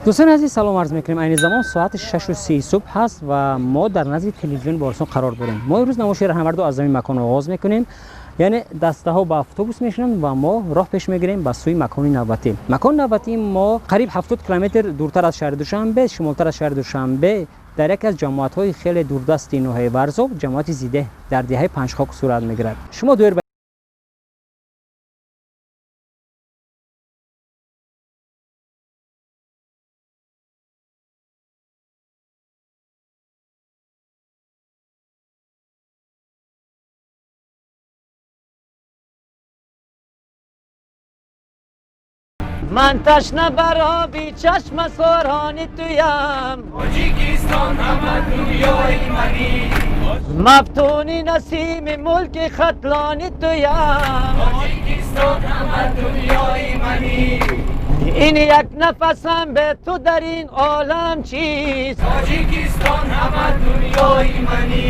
Дӯстони азиз, салом арз мекунем. Айни замон соати 6:30 субҳ ҳаст ва мо дар назди телевизиони Баҳористон қарор дорем. Мо имрӯз намоиши раҳнавардо аз ҳамин макон оғоз мекунем. Яъне дастаҳо ба автобус мешинанд ва мо роҳ пеш мегирем ба сӯи макони навбатӣ. Макони навбатии мо қариб 70 километр дуртар аз шаҳри Душанбе, шимолтар аз шаҳри Душанбе, дар яке аз ҷамоатҳои хеле дурдасти ноҳияи Варзоб, ҷамоати Зидеҳ, дар деҳаи Панҷхок сурат мегирад. Шумо доир Ман ташна бар оби чашмасорони туям, Тоҷикистон ҳама дунёи манӣ, мафтуни насими мулки хатлони туям, Тоҷикистон ҳама дунёи манӣ. Ин як нафасам бе ту дар ин олам чист? Тоҷикистон ҳама дунёи манӣ.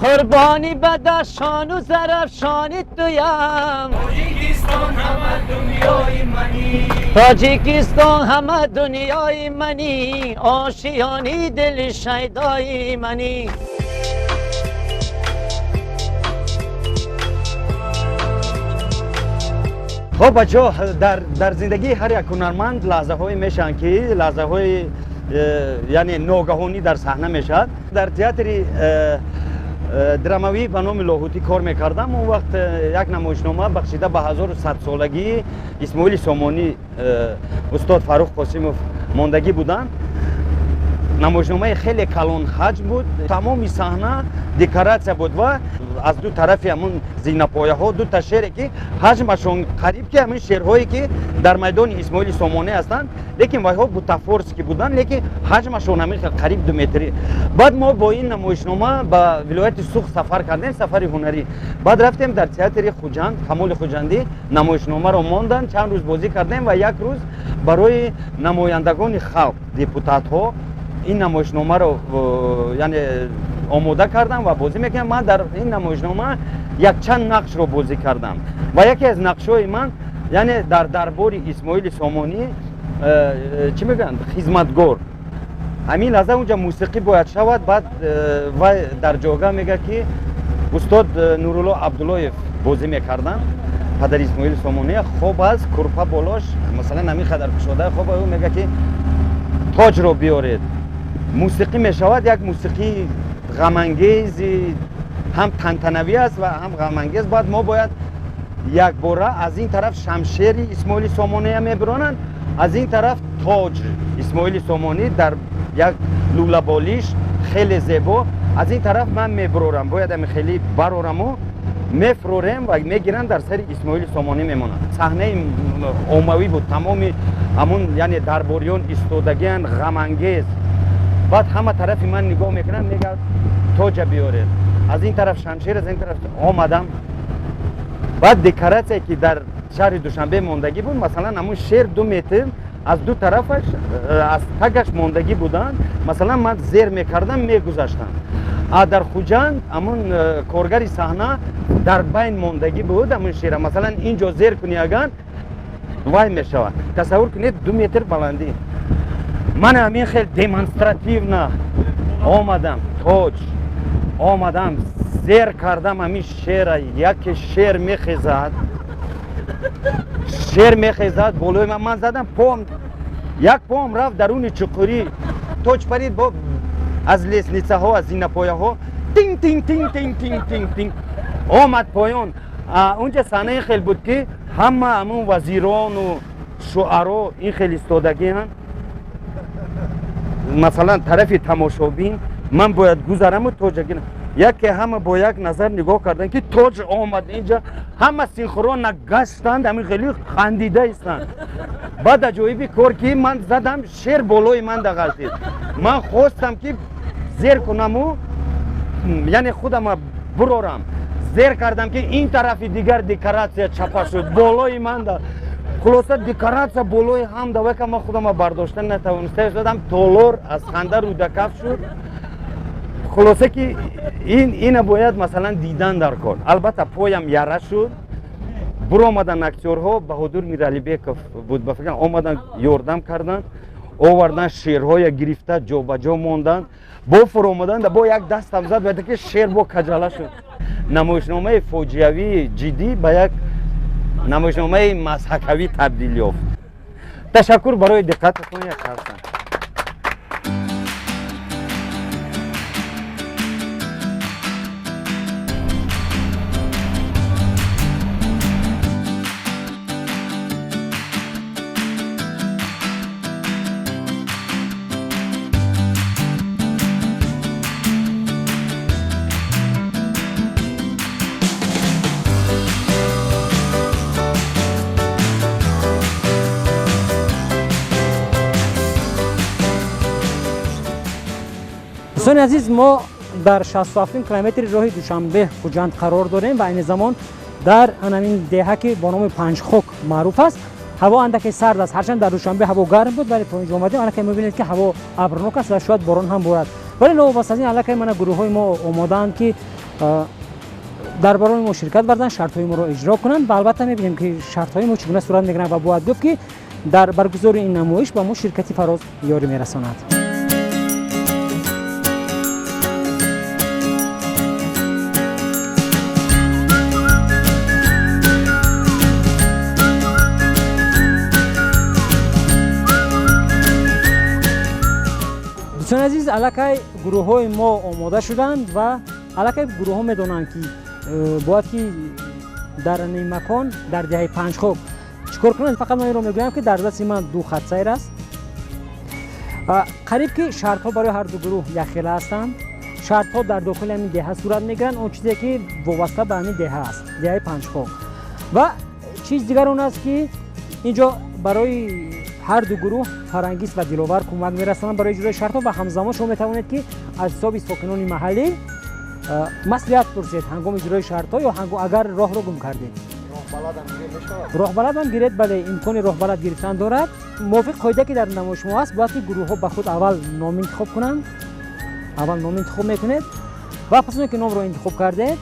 Қурбони Бадахшону Зарафшони туям, Тоҷикистон ҳама дунёи манӣ. Тоҷикистон ҳама дунёи манӣ, ошиёни дили шайдои манӣ. Хоб, бачаҳо, дар зиндагии ҳар як ҳунарманд лаҳзаҳое мешаванд, ки лаҳзаҳои яъне ногаҳонӣ дар саҳна мешавад. Дар театри драмавӣ ба номи Лоҳутӣ кор мекардам. Он вақт як намоишнома бахшида ба 1100-солагии Исмоили Сомонӣ, устод Фаррух Қосимов мондагӣ буданд. Намоишномаи хеле калонҳаҷм буд, тамоми саҳна декоратсия буд ва аз ду тарафи ҳамун зинапояҳо дута шере, ки ҳаҷмашон қариб ки ҳамин шерҳое, ки дар майдони Исмоили Сомонӣ ҳастанд, лекин вайҳо бутафорский буданд, лекин ҳаҷмашон ҳамин хел қариб 2 метрӣ. Баъд мо бо ин намоишнома ба вилояти Суғд сафар кардем, сафари ҳунарӣ. Баъд рафтем дар театри Хуҷанд, Камоли Хуҷандӣ намоишномаро монданд, чанд рӯз бозӣ кардем ва як рӯз барои намояндагони халқ, депутатҳо ин намоишномаро яъне омода кардам ва бозӣ мекунам. Ман дар ин намоишнома якчанд нақшро бозӣ кардам ва яке аз нақшҳои ман, яъне дар дарбори Исмоили Сомонӣ, чӣ мегӯянд, хизматгор. Ҳамин лаҳза унҷа мусиқӣ бояд шавад. Баъд вай дар ҷойгоҳ мегӯяд, ки устод Нурулло Абдуллоев бозӣ мекарданд падари Исмоили Сомонӣ, хоб аст, курпа болош, масалан, ҳамин қадар кушода хоб. Ӯ мегӯяд, ки тоҷро биёред. Мусиқӣ мешавад, як мусиқии ғамангези, ҳам тантанавӣ аст ва ҳам ғамангез. Баъд мо бояд якбора аз ин тараф шамшери Исмоили Сомония мебиронанд, аз ин тараф тоҷ Исмоили Сомонӣ дар як лӯлаболиш хеле зебо. Аз ин тараф ман мебурорам, бояд ами хеле барораму мефурорем ва мегиранд, дар сари Исмоили Сомонӣ мемонанд. Саҳнаи оммавӣ буд, тамоми ҳамун яъне дарбориён истодагиан, ғамангез. Баъд ҳама тарафи ман нигоҳ мекунанд, мегӯяд: «Тоҷа биёред». Аз ин тараф шамшер, аз ин тараф омадам. Баъд декоратсия, ки дар шаҳри Душанбе мондагӣ буд, масалан, ҳамун шер 2 метр аз ду тарафаш аз тагаш мондагӣ буданд, масалан, ман зер мекардам, мегузаштам. А дар Хуҷанд ҳамун коргари саҳна дар байн мондагӣ буд ҳамун шера, масалан, ин ҷо зер кунӣ агар, вай мешавад. Тасаввур кунед, 2 метр баландӣ. Ман ҳамин хел демонстративно омадам, тоҷ омадам, зер кардам ҳамин шера. Яке шер мехезад, шер мехезад болои ман. Ман задам, пом, як пом рафт даруни чуқурӣ. Тоҷ парид, бо аз лестницаҳо, аз зинапояҳо тинг тинг тинг тинг тинг тинг тинг омад поён. Унҷа саҳнаи хел буд, ки ҳама ҳамун вазирону шуаро ин хел истодагианд, масалан, тарафи тамошобин. Ман бояд гузараму тоҷа гирам. Яке ҳама бо як назар нигоҳ карданд, ки тоҷ омад инҷа. Ҳама синхронно гаштанд, ҳамин хеле хандида истанд. Баъд аҷоиби кор, ки ман задам, шер болои ман дағалтид. Ман хостам, ки зер кунаму яъне худама бурорам. Зер кардам, ки ин тарафи дигар декоратсия чапа шуд болои ман да. Хулоса, декоратсия болои ҳам давака, ман худама бардошта натавониста истодам. Толор аз ханда рӯдакаф шуд. Хулоса, ки ин ина бояд, масалан, дидан дар кор. Албатта, поям яра шуд. Буромадан актёрҳо, Баҳодур Миралибеков буд ба фикрам, омадан, ёрдам карданд. Овардан, шерҳоя гирифта, ҷобаҷо мондан, бо фуромадан, бо як дастам зад, баъд ки шер бо каҷала шуд. Намоишномаи фоҷиавии ҷиддӣ ба як намоишномаи мазҳакавӣ табдил ёфт. Ташаккур барои диққататон. Як қарсан. Дӯстони азиз, мо дар 67 километри роҳи Душанбе Хуҷанд қарор дорем ва айни замон дар ҳамин деҳа, ки бо номи Панҷхок маъруф аст. Ҳаво андаке сард аст, ҳарчанд дар Душанбе ҳаво гарм буд, вале то инҷо омадем, аллакай мебинед, ки ҳаво абрнок аст ва шояд борон ҳам борад. Вале новобаста аз ин, аллакай мана гурӯҳҳои мо омодаанд, ки дар барои мо ширкат варзанд, шартҳои моро иҷро кунанд ва албатта мебинем, ки шартҳои мо чӣ гуна сурат мегиранд. Ва бояд гуфт, ки дар баргузории ин намоиш ба мо ширкати Фароз ёрӣ мерасонад. Дӯстони азиз, аллакай гурӯҳҳои мо омода шуданд ва аллакай гурӯҳҳо медонанд, ки бояд ки дар ин макон, дар деҳаи Панҷхок, чӣ кор кунанд. Фақат ман инро мегӯям, ки дар дасти ман ду хатсайр аст. Қариб ки шартҳо барои ҳарду гурӯҳ якхела ҳастанд. Шартҳо дар дохили ҳамин деҳа сурат мегиранд, он чизе ки вобаста ба ҳамин деҳа аст, деҳаи Панҷхок. Ва чиз дигар он аст, ки инҷо барои ҳарду гурӯҳ Фарангиз ва Диловар кӯмак мерасонанд барои иҷрои шартҳо. Ва ҳамзамон шумо метавонед, ки аз ҳисоби сокинони маҳаллӣ маслиҳат пурсед ҳангоми иҷрои шартҳо ё агар роҳро гум кардед. Роҳбаладам гиред, бале, имкони роҳбалад гирифтан дорад. Мувофиқ қоида, ки дар намоиши мо ҳаст, бояд ки гурӯҳҳо ба худ аввал ном интихоб кунанд. Аввал ном интихоб мекунед ва пас он ки номро интихоб кардед,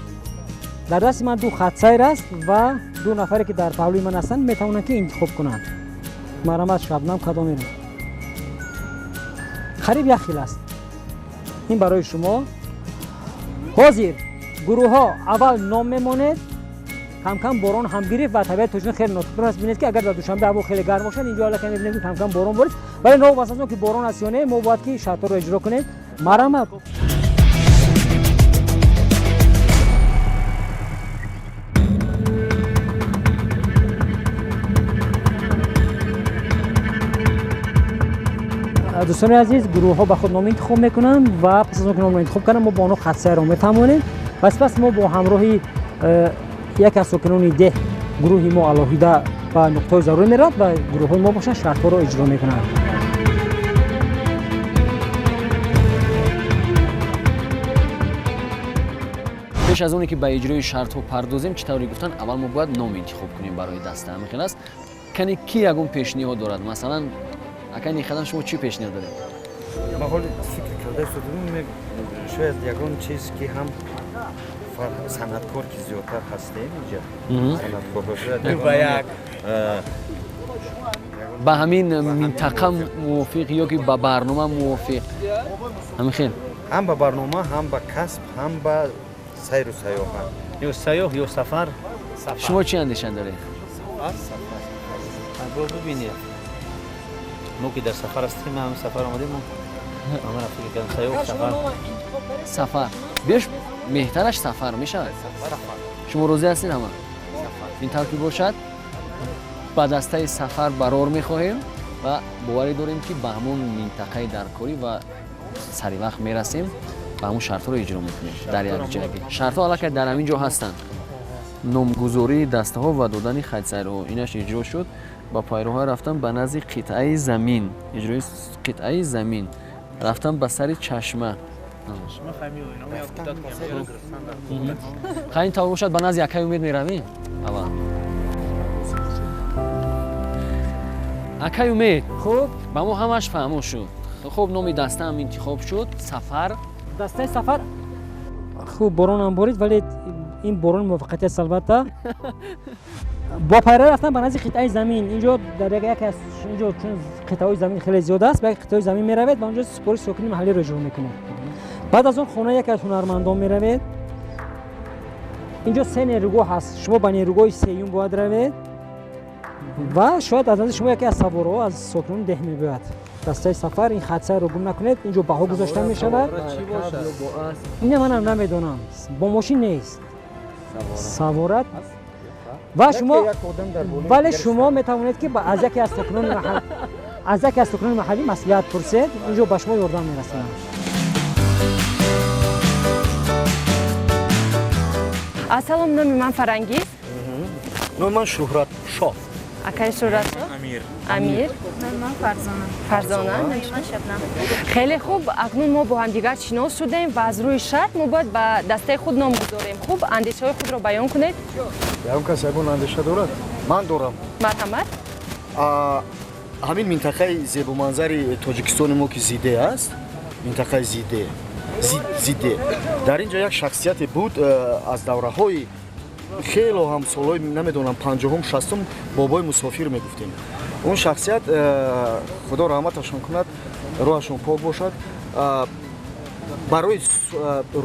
дар дасти ман ду хатсайр аст ва ду нафаре, ки дар паҳлӯи ман ҳастанд, метавонанд, ки интихоб кунанд. Марҳамат, Шабнам, кадомеро? Қариб як хел аст. Ин барои шумо. Ҳозир гурӯҳҳо аввал ном мемонед. Камкам борон ҳам гирифт ва табиати Тоҷикистон хеле нотакрор аст. Бинед, ки агар дар Душанбе ҳаво хеле гарм бошад, инҷо аллакай мебинем, ки камкам борон борид. Вале новобаста аз он ки борон аст ё не, мо бояд ки шартҳоро иҷро кунем. Марҳамат. Дӯстони азиз, гурӯҳҳо ба худ ном интихоб мекунанд ва пас аз он ки номро интихоб карданд, мо бо онҳо хатсайрро мефаҳмонем ва сипас мо бо ҳамроҳи яке аз сокинони деҳ гурӯҳи мо алоҳида ба нуқтаҳои зарурӣ меравад ва гурӯҳҳои мо бошанд, шартҳоро иҷро мекунанд. Пеш аз оне ки ба иҷрои шартҳо пардозем, чӣ тавре гуфтанд, аввал мо бояд ном интихоб кунем барои даста. Ҳамин хел аст? Кани, ки ягон пешниҳод дорад? Масалан, акай Ниқадам, шумо чӣ пешниҳод доред? Ба ҳоли фикр карда истодем, шояд ягон чиз, ки ҳам санъаткор ки зиёдтар ҳастем инҷа, санъаткорҳо шояд ба як ба ҳамин минтақа мувофиқ ё ки ба барнома мувофиқ, ҳамин хел. Ҳам ба барнома, ҳам ба касб, ҳам ба сайру сайёҳат. Ё сайёҳ, ё сафар. Шумо чӣ андеша доред? Бо бибинед, мо ки дар сафар ҳастем, ҳам сафар омадем, мо фикр кардам сайёҳ, сафар. Сафар беш меҳтараш, сафар мешавад. Шумо розӣ ҳастед ҳама? Ин тавр ки бошад, ба дастаи сафар барор мехоҳем ва боварӣ дорем, ки ба ҳамон минтақаи даркорӣ ва сари вақт мерасем ва ҳамон шартҳоро иҷро мекунем дар як ҷойгӣ. Шартҳо аллакай дар ҳамин ҷо ҳастанд: номгузории дастаҳо ва додани хатсайрҳо. Инаш иҷро шуд. Ба пайроҳа рафтан ба назди қитъаи замин, иҷрои қитъаи замин, рафтан ба сари чашма. Ха, ин тавр бошад, ба назди акай Умед меравем аввал. Акай Умед. Хуб. Ба мо ҳамаш фаҳмо шуд. Хуб, номи дастаам интихоб шуд, сафар. Дастаи сафар. Хуб, боронам борид, вале ин борон муваффақият аст, албатта. Бо пайра рафтан ба назди қитъаи замин, инҷо дар яке аз инҷо, чун қитъаҳои замин хеле зиёд аст, ба як қитъаи замин меравед ва онҷо супориши сокини маҳаллиро иҷро мекунед. Баъд аз он хонаи яке аз ҳунармандон меравед. Инҷо се нерӯгоҳ ҳаст, шумо ба нерӯгоҳи сеюм бояд равед ва шояд аз назди шумо яке аз саворҳо аз сокинони деҳ мебиёяд. Дастаи Сафар, ин хатсайрро гум накунед, инҷо баҳо гузошта мешавад. Ина манам намедонам, бо мошин нест саворат ва шумо, вале шумо метавонед ки аз яке аз сокинони маҳал, аз яке аз сокинони маҳаллӣ маслиҳат пурсед, инҷо ба шумо ёрдам мерасонанд. Ассалом, номи ман Фарангиз. Номи ман Шӯҳрат Шоҳ. Акаи Шӯҳратшоҳ? Амир. Амир. Номи ман Фарзона. Фарзона. Номи ман Шабнам. Хеле хуб, акнун мо бо ҳамдигар шинос шудем ва аз рӯи шарт мо бояд ба дастаи худ ном гузорем. Хуб, андешаҳои худро баён кунед. Ягон кас ягон андеша дорад? Ман дорам. Марҳамат. Ҳамин минтақаи зебоманзари Тоҷикистони мо, ки Зиде аст, минтақаи Зиде, дар ин ҷо як шахсияте буд, аз давраҳои хело ҳам солҳои, намедонам, 50-ум, 60-ум, Бобои Мусофир мегуфтем. Он шахсият, Худо раҳматашон кунад, рӯҳашон пок бошад, барои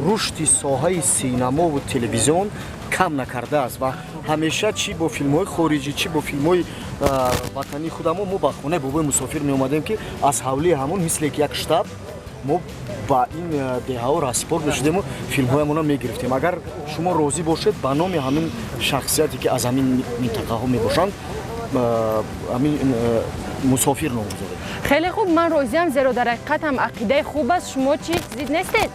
рушди соҳаи синамову телевизион кам накардааст ва ҳамеша чӣ бо филмҳои хориҷӣ, чӣ бо филмҳои ватании худамо, мо ба хонаи Бобои Мусофир меомадем, ки аз ҳавлии ҳамон мисле ки як штаб мо ба ин деҳаҳо раҳсипор мешудему филмҳоямонро мегирифтем. Агар шумо розӣ бошед, ба номи ҳамин шахсияте, ки аз ҳамин минтақаҳо мебошанд, ҳамин Мусофир ном гузорем. Хеле хуб, ман розиам, зеро дар ҳақиқат ҳам ақидаи хуб аст. Шумо чӣ, зид нестед?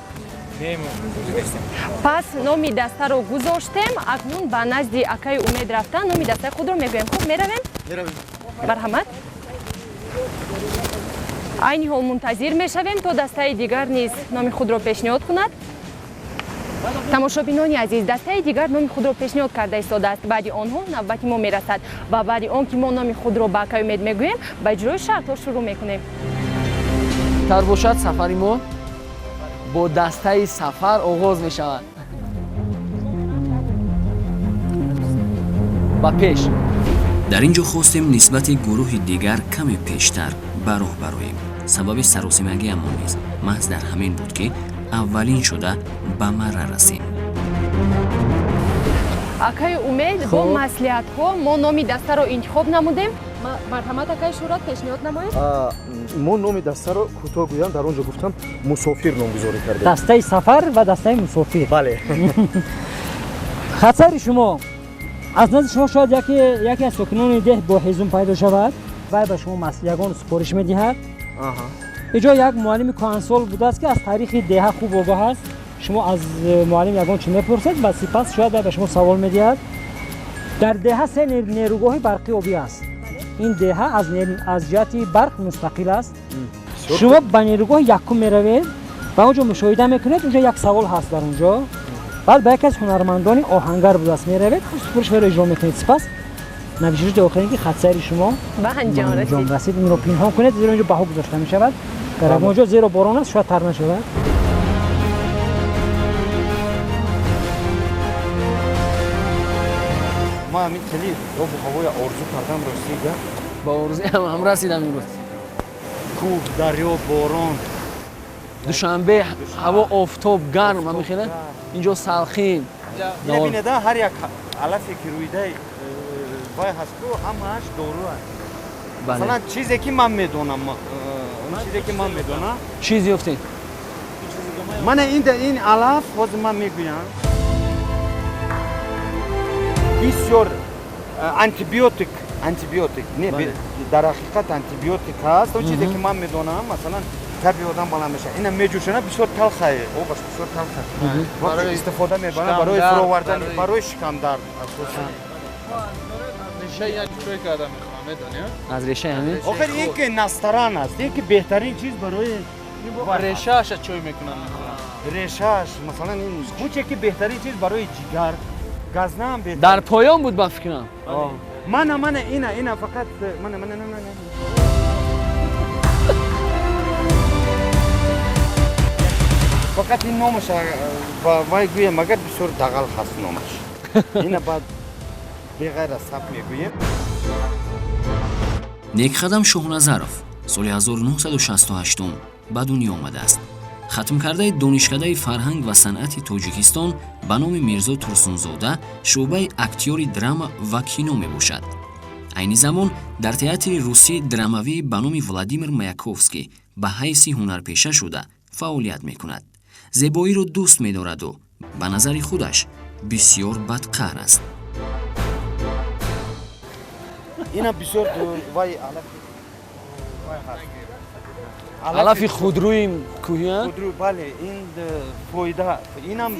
Пас номи дастаро гузоштем. Акнун ба назди акаи Умед рафта, номи дастаи худро мегӯем. Хуб, меравем, марҳамат. Айни ҳол мунтазир мешавем, то дастаи дигар низ номи худро пешниҳод кунад. Тамошобинони азиз, дастаи дигар номи худро пешниҳод карда истодааст. Баъди онҳо навбати мо мерасад ва баъди он ки мо номи худро ба акаи Умед мегӯем, ба иҷрои шартҳо шурӯъ мекунем. Тар бошад, сафари мо бо дастаи Сафар оғоз мешавад. Ба пеш. Дар ин ҷо хостем нисбати гурӯҳи дигар каме пештар ба роҳ бароем. Сабаби саросимагиамон низ маҳз дар ҳамин буд, ки аввалин шуда ба марра расем. Акаи Умед, бо маслиҳатҳо мо номи дастаро интихоб намудем. Марҳамат, акаи Шӯҳрат, пешниҳод намоед. Мо номи дастаро, кӯтоҳ гӯям, дар он ҷо гуфтам, Мусофир номгузорӣ кардем. Дастаи Сафар ва дастаи Мусофир. Бале. Хатсайри шумо: аз назди шумо шояд яке аз сокинони деҳ бо ҳезум пайдо шавад, вай ба шумо ягон супориш медиҳад. Инҷо як муаллими кӯҳансол будааст, ки аз таърихи деҳа хуб огоҳ аст. Шумо аз муаллим ягон чӣ мепурсед ва сипас шояд вай ба шумо савол медиҳад. Дар деҳа се нерӯгоҳи барқи обӣ аст. Ин деҳа аз ҷиҳати барқ мустақил аст. Шумо ба нерӯгоҳи якум меравед ва онҷо мушоҳида мекунед, онҷо як савол ҳаст дар онҷо. Баъд ба яке аз ҳунармандони оҳангар будааст меравед, супориш вайро иҷро мекунед. Сипас навишаи охирин, ки хатсайри шумо ба анҷом анҷом расид. Инро пинҳон кунед, зеро инҷо баҳо гузошта мешавад. Дар ягон ҷо, зеро борон аст, шояд тар нашавад. Ман ҳамин хеле обу ҳавоя орзу кардам, ростӣ гап. Ба орзуам ҳам расидам имрӯз. Кӯҳ, дарё, борон. Душанбе ҳаво офтоб, гарм, ҳамин хела, инҷо салқин. Ина бинеда, ҳар як алафе ки рӯидаи вай ҳаст ку, ҳамааш дору аст. Масалан, чизе ки ман медонам, он чизе ки ман медонам. Чиз ёфтед? Мана ин алаф, ҳозир ман мегӯям, бисёр антибиотик, не, дар ҳақиқат антибиотик ҳаст. Он чизе ки ман медонам, масалан, таби одам баланд мешавад, ина меҷӯшана, бисёр талхае, обаш бисёр талха, истифода мебаранд барои фуровардани, барои шикамдард асосан. Аз решаи ҳамин. Охир ин ки настаран аст, ин ки беҳтарин чиз барои решааша чой мекунанд, мехӯранд. Решааш, масалан, ин хуче ки беҳтарин чиз барои ҷигар, газнаам беҳтар. Дар поён буд, ба фикрам. Мана, мана, ина, ина, фақат мана, мана, мана. Фақат ин номаш вай гӯям, агар бисёр дағал ҳаст номаш. Ина баъд Беғайр аз саб мегӯем. Некқадам Шоҳназаров соли 1968 ба дунё омадааст. Хатмкардаи Донишкадаи фарҳанг ва санъати Тоҷикистон ба номи Мирзо Турсунзода, шӯъбаи актёри драма ва кино мебошад. Айни замон дар театри русии драмавӣ ба номи Владимир Маяковский ба ҳайси ҳунарпеша шуда фаъолият мекунад. Зебоиро дӯст медораду ба назари худаш бисёр бадқаҳр аст. Инам бисёр вай алафи худрӯи кӯҳӣ. Худрӯ, бале, ин фоида инам.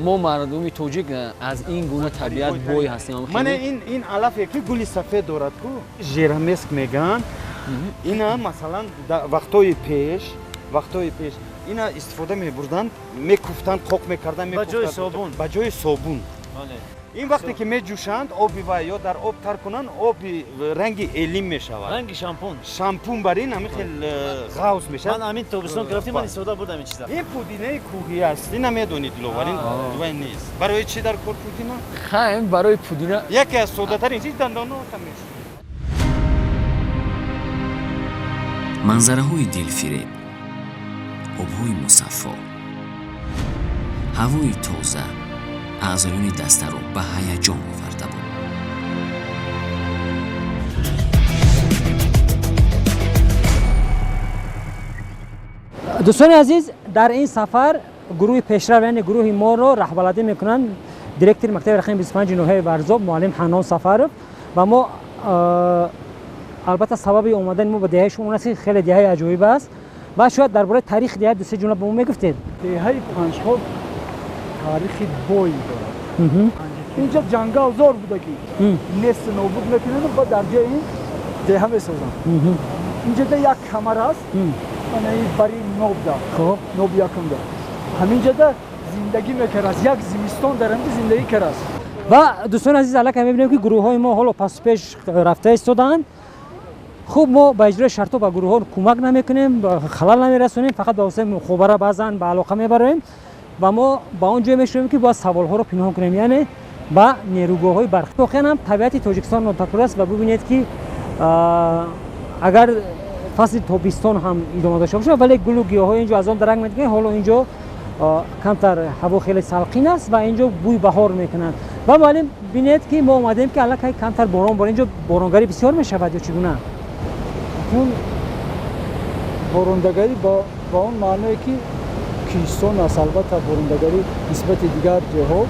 Мо мардуми тоҷик аз ин гуна табиат бой ҳастем. Мана ин алафе ки гули сафед дорад ку, жерамеск мегӯянд. Ина масалан вақтҳои пеш ина истифода мебурданд, мекуфтанд, қоқ мекарданд. Ба ҷои собун. Ба ҷои собун. Ин вақте ки меҷӯшанд, оби вай ё дар об тар кунанд, оби ранги элим мешавад. Ранги шампун. Шампун бар ин ҳамин хел ғавз мешавад. Ман ҳамин тобистон ки рафтем, ман истифода бурдам ин чиза. Ин пудинаи кӯҳӣ аст, ина медонед, Диловар, ин вай нест. Барои чӣ дар кор пудина? Ха, ин барои пудина. Яке аз соддатарин чиз дандонҳота мешавад. Манзараҳои дилфиреб, обҳои мусаффо, ҳавои тоза аъзоёни дастаро ба ҳаяҷон оварда буд. Дӯстони азиз, дар ин сафар гурӯҳи пешрав, яъне гурӯҳи моро раҳбаладӣ мекунанд директори мактаби рақами 25 ноҳияи Варзоб, муаллим Ҳаннон Сафаров. Ва мо албатта сабаби омадани мо ба деҳаи шумо он аст, ки хеле деҳаи аҷоиб аст ва шояд дар бораи таърихи деҳа дусе ҷумла ба мо мегуфтед. Деҳаи Панҷхок таърихи бой дорад. Инҷа ҷангалзор буда, ки нест нобуд мекунанд ва дар ҷои ин деҳа месозанд. Инҷода як камар аст, манаи бари нобда, ноб якумда, ҳаминҷода зиндагӣ мекард, як зимистон дар ҳаминҷа зиндагӣ кард. Ва дӯстони азиз, аллакай мебинем, ки гурӯҳҳои мо ҳоло пасу пеш рафта истодаанд. Хуб, мо ба иҷрои шартҳо ба гурӯҳҳо кӯмак намекунем, халал намерасонем, фақат ба воситаи мухобара баъзан ба алоқа мебароем ва мо ба он ҷое мешавем, ки бояд саволҳоро пинҳон кунем, яъне ба нерӯгоҳҳои барқ. Воқеан ҳам табиати Тоҷикистон нотакрор аст ва бубинед, ки агар фасли тобистон ҳам идома дошта бошад, вале гулу гиёҳҳои инҷо аз он дарак медиҳанд. Ҳоло инҷо камтар ҳаво хеле салқин аст ва инҷо бӯи баҳор мекунанд. Ва муаллим, бинед, ки мо омадем, ки аллакай камтар борон бор. Инҷо боронгарӣ бисёр мешавад ё чӣ гуна? Акнун борондагарӣ ба он маъное, ки кӯҳистон аст, албатта борундагарӣ нисбати дигар ҷойҳо,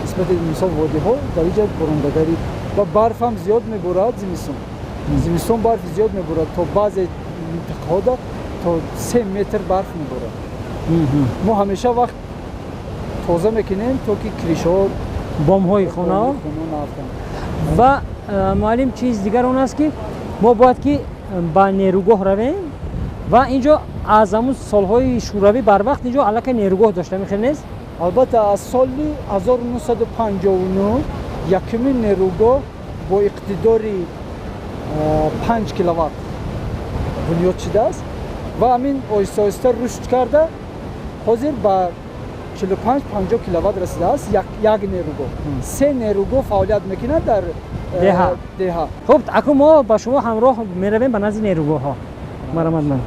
нисбати мисол водиҳо, дар инҷа борундагарӣ ва барф ҳам зиёд меборад. Зимистон барфи зиёд меборад, то баъзе минтақаҳода то 3 метр барф меборад. Мо ҳамеша вақт тоза мекунем, то ки крышаҳо, бомҳои хонаҳо. Ва муаллим, чиз дигар он аст, ки мо бояд ки ба нерӯгоҳ равем ва инҷо аз ҳамун солҳои шӯравӣ барвақт инҷо аллакай нерӯгоҳ дошта, мехел нест? Албатта, аз соли 1959 якумин нерӯгоҳ бо иқтидори 5 киловатт бунёд шудааст ва ҳамин оҳиста оҳиста рушд карда, ҳозир ба 45-50 киловатт расидааст як нерӯгоҳ. Се нерӯгоҳ фаъолият мекунад дар деҳа. Хуб, акнун мо ба шумо ҳамроҳ меравем ба назди нерӯгоҳҳо. Марҳамат. Ман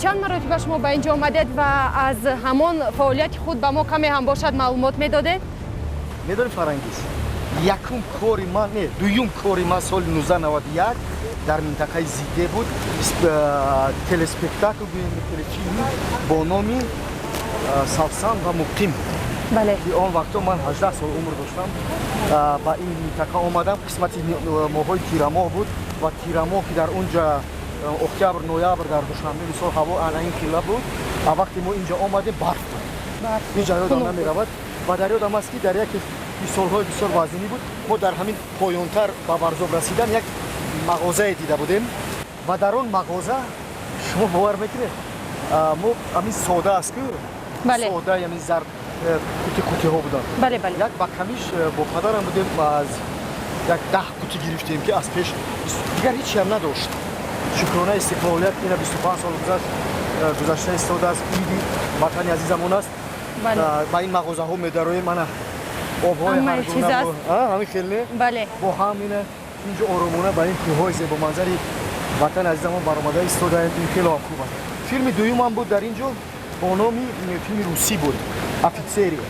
Чанд маротиба шумо ба ин ҷо омадед ва аз ҳамон фаъолияти худ ба мо каме ҳам бошад маълумот медодед? Медонӣ, Фарангиз, якум кори ман, не, дуюм кори ман соли 1991 дар минтақаи Зиде буд. Телеспектакл гӯем, телефилм бо номи «Савсан ва муқим». Ки он вақтҳо ман 18 сол умр доштам, ба ин минтақа омадам. Қисмати моҳҳои тирамоҳ буд ва тирамоҳ, ки дар он ҷа октябр, ноябр дар Душанбе мисол ҳаво ана ин хела буд, а вақте мо инҷа омадем, барф буд. Ин ёдам намеравад ва дар ёдам аст, ки дар яке солҳои бисёр вазнинӣ буд, мо дар ҳамин поёнтар ба Варзоб расидан як мағозае дида будем ва дар он мағоза, шумо бовар мекунед, мо ҳамин сода аст ку, сода, ҳамин зард қути қутиҳо буданд. Як ба камиш бо падарам будем, аз як 10 қути гирифтем, ки аз пеш дигар ҳечиам надошт. Шукронаи истиқлолият, ина 25 сол гузашт. Гузашта истодааст, иди ватани азизамон аст. Ба ин мағозаҳо медароем, мана обҳои ҳаргуна, ҳамин хел не? Бале. Бо ҳам ина инҷо оромона ба ин кӯҳҳои зебоманзари ватани азизамон баромада истодаем. Ин хело ҳам хуб аст. Филми дуюмам буд дар ин ҷо бо номи филми русӣ буд, «Офитсерия».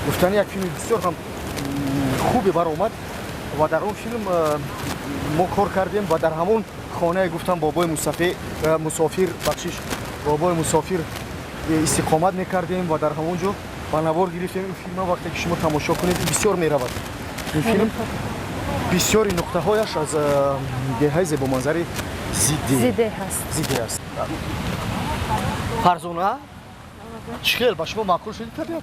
Гуфтани як филми бисёр ҳам хубе баромад ва дар он филм мо кор кардем ва дар ҳамон хонае гуфтам бобои мусофир, бахшиш, бобои мусофир истиқомат мекардем ва дар ҳамон ҷо ба навор гирифтем. Ин филма вақте ки шумо тамошо кунед, бисёр меравад. Ин филм бисёри нуқтаҳояш аз деҳаи зебоманзари Зиде аст. Фарзона, чӣ хел ба шумо маъқул шуди табиат?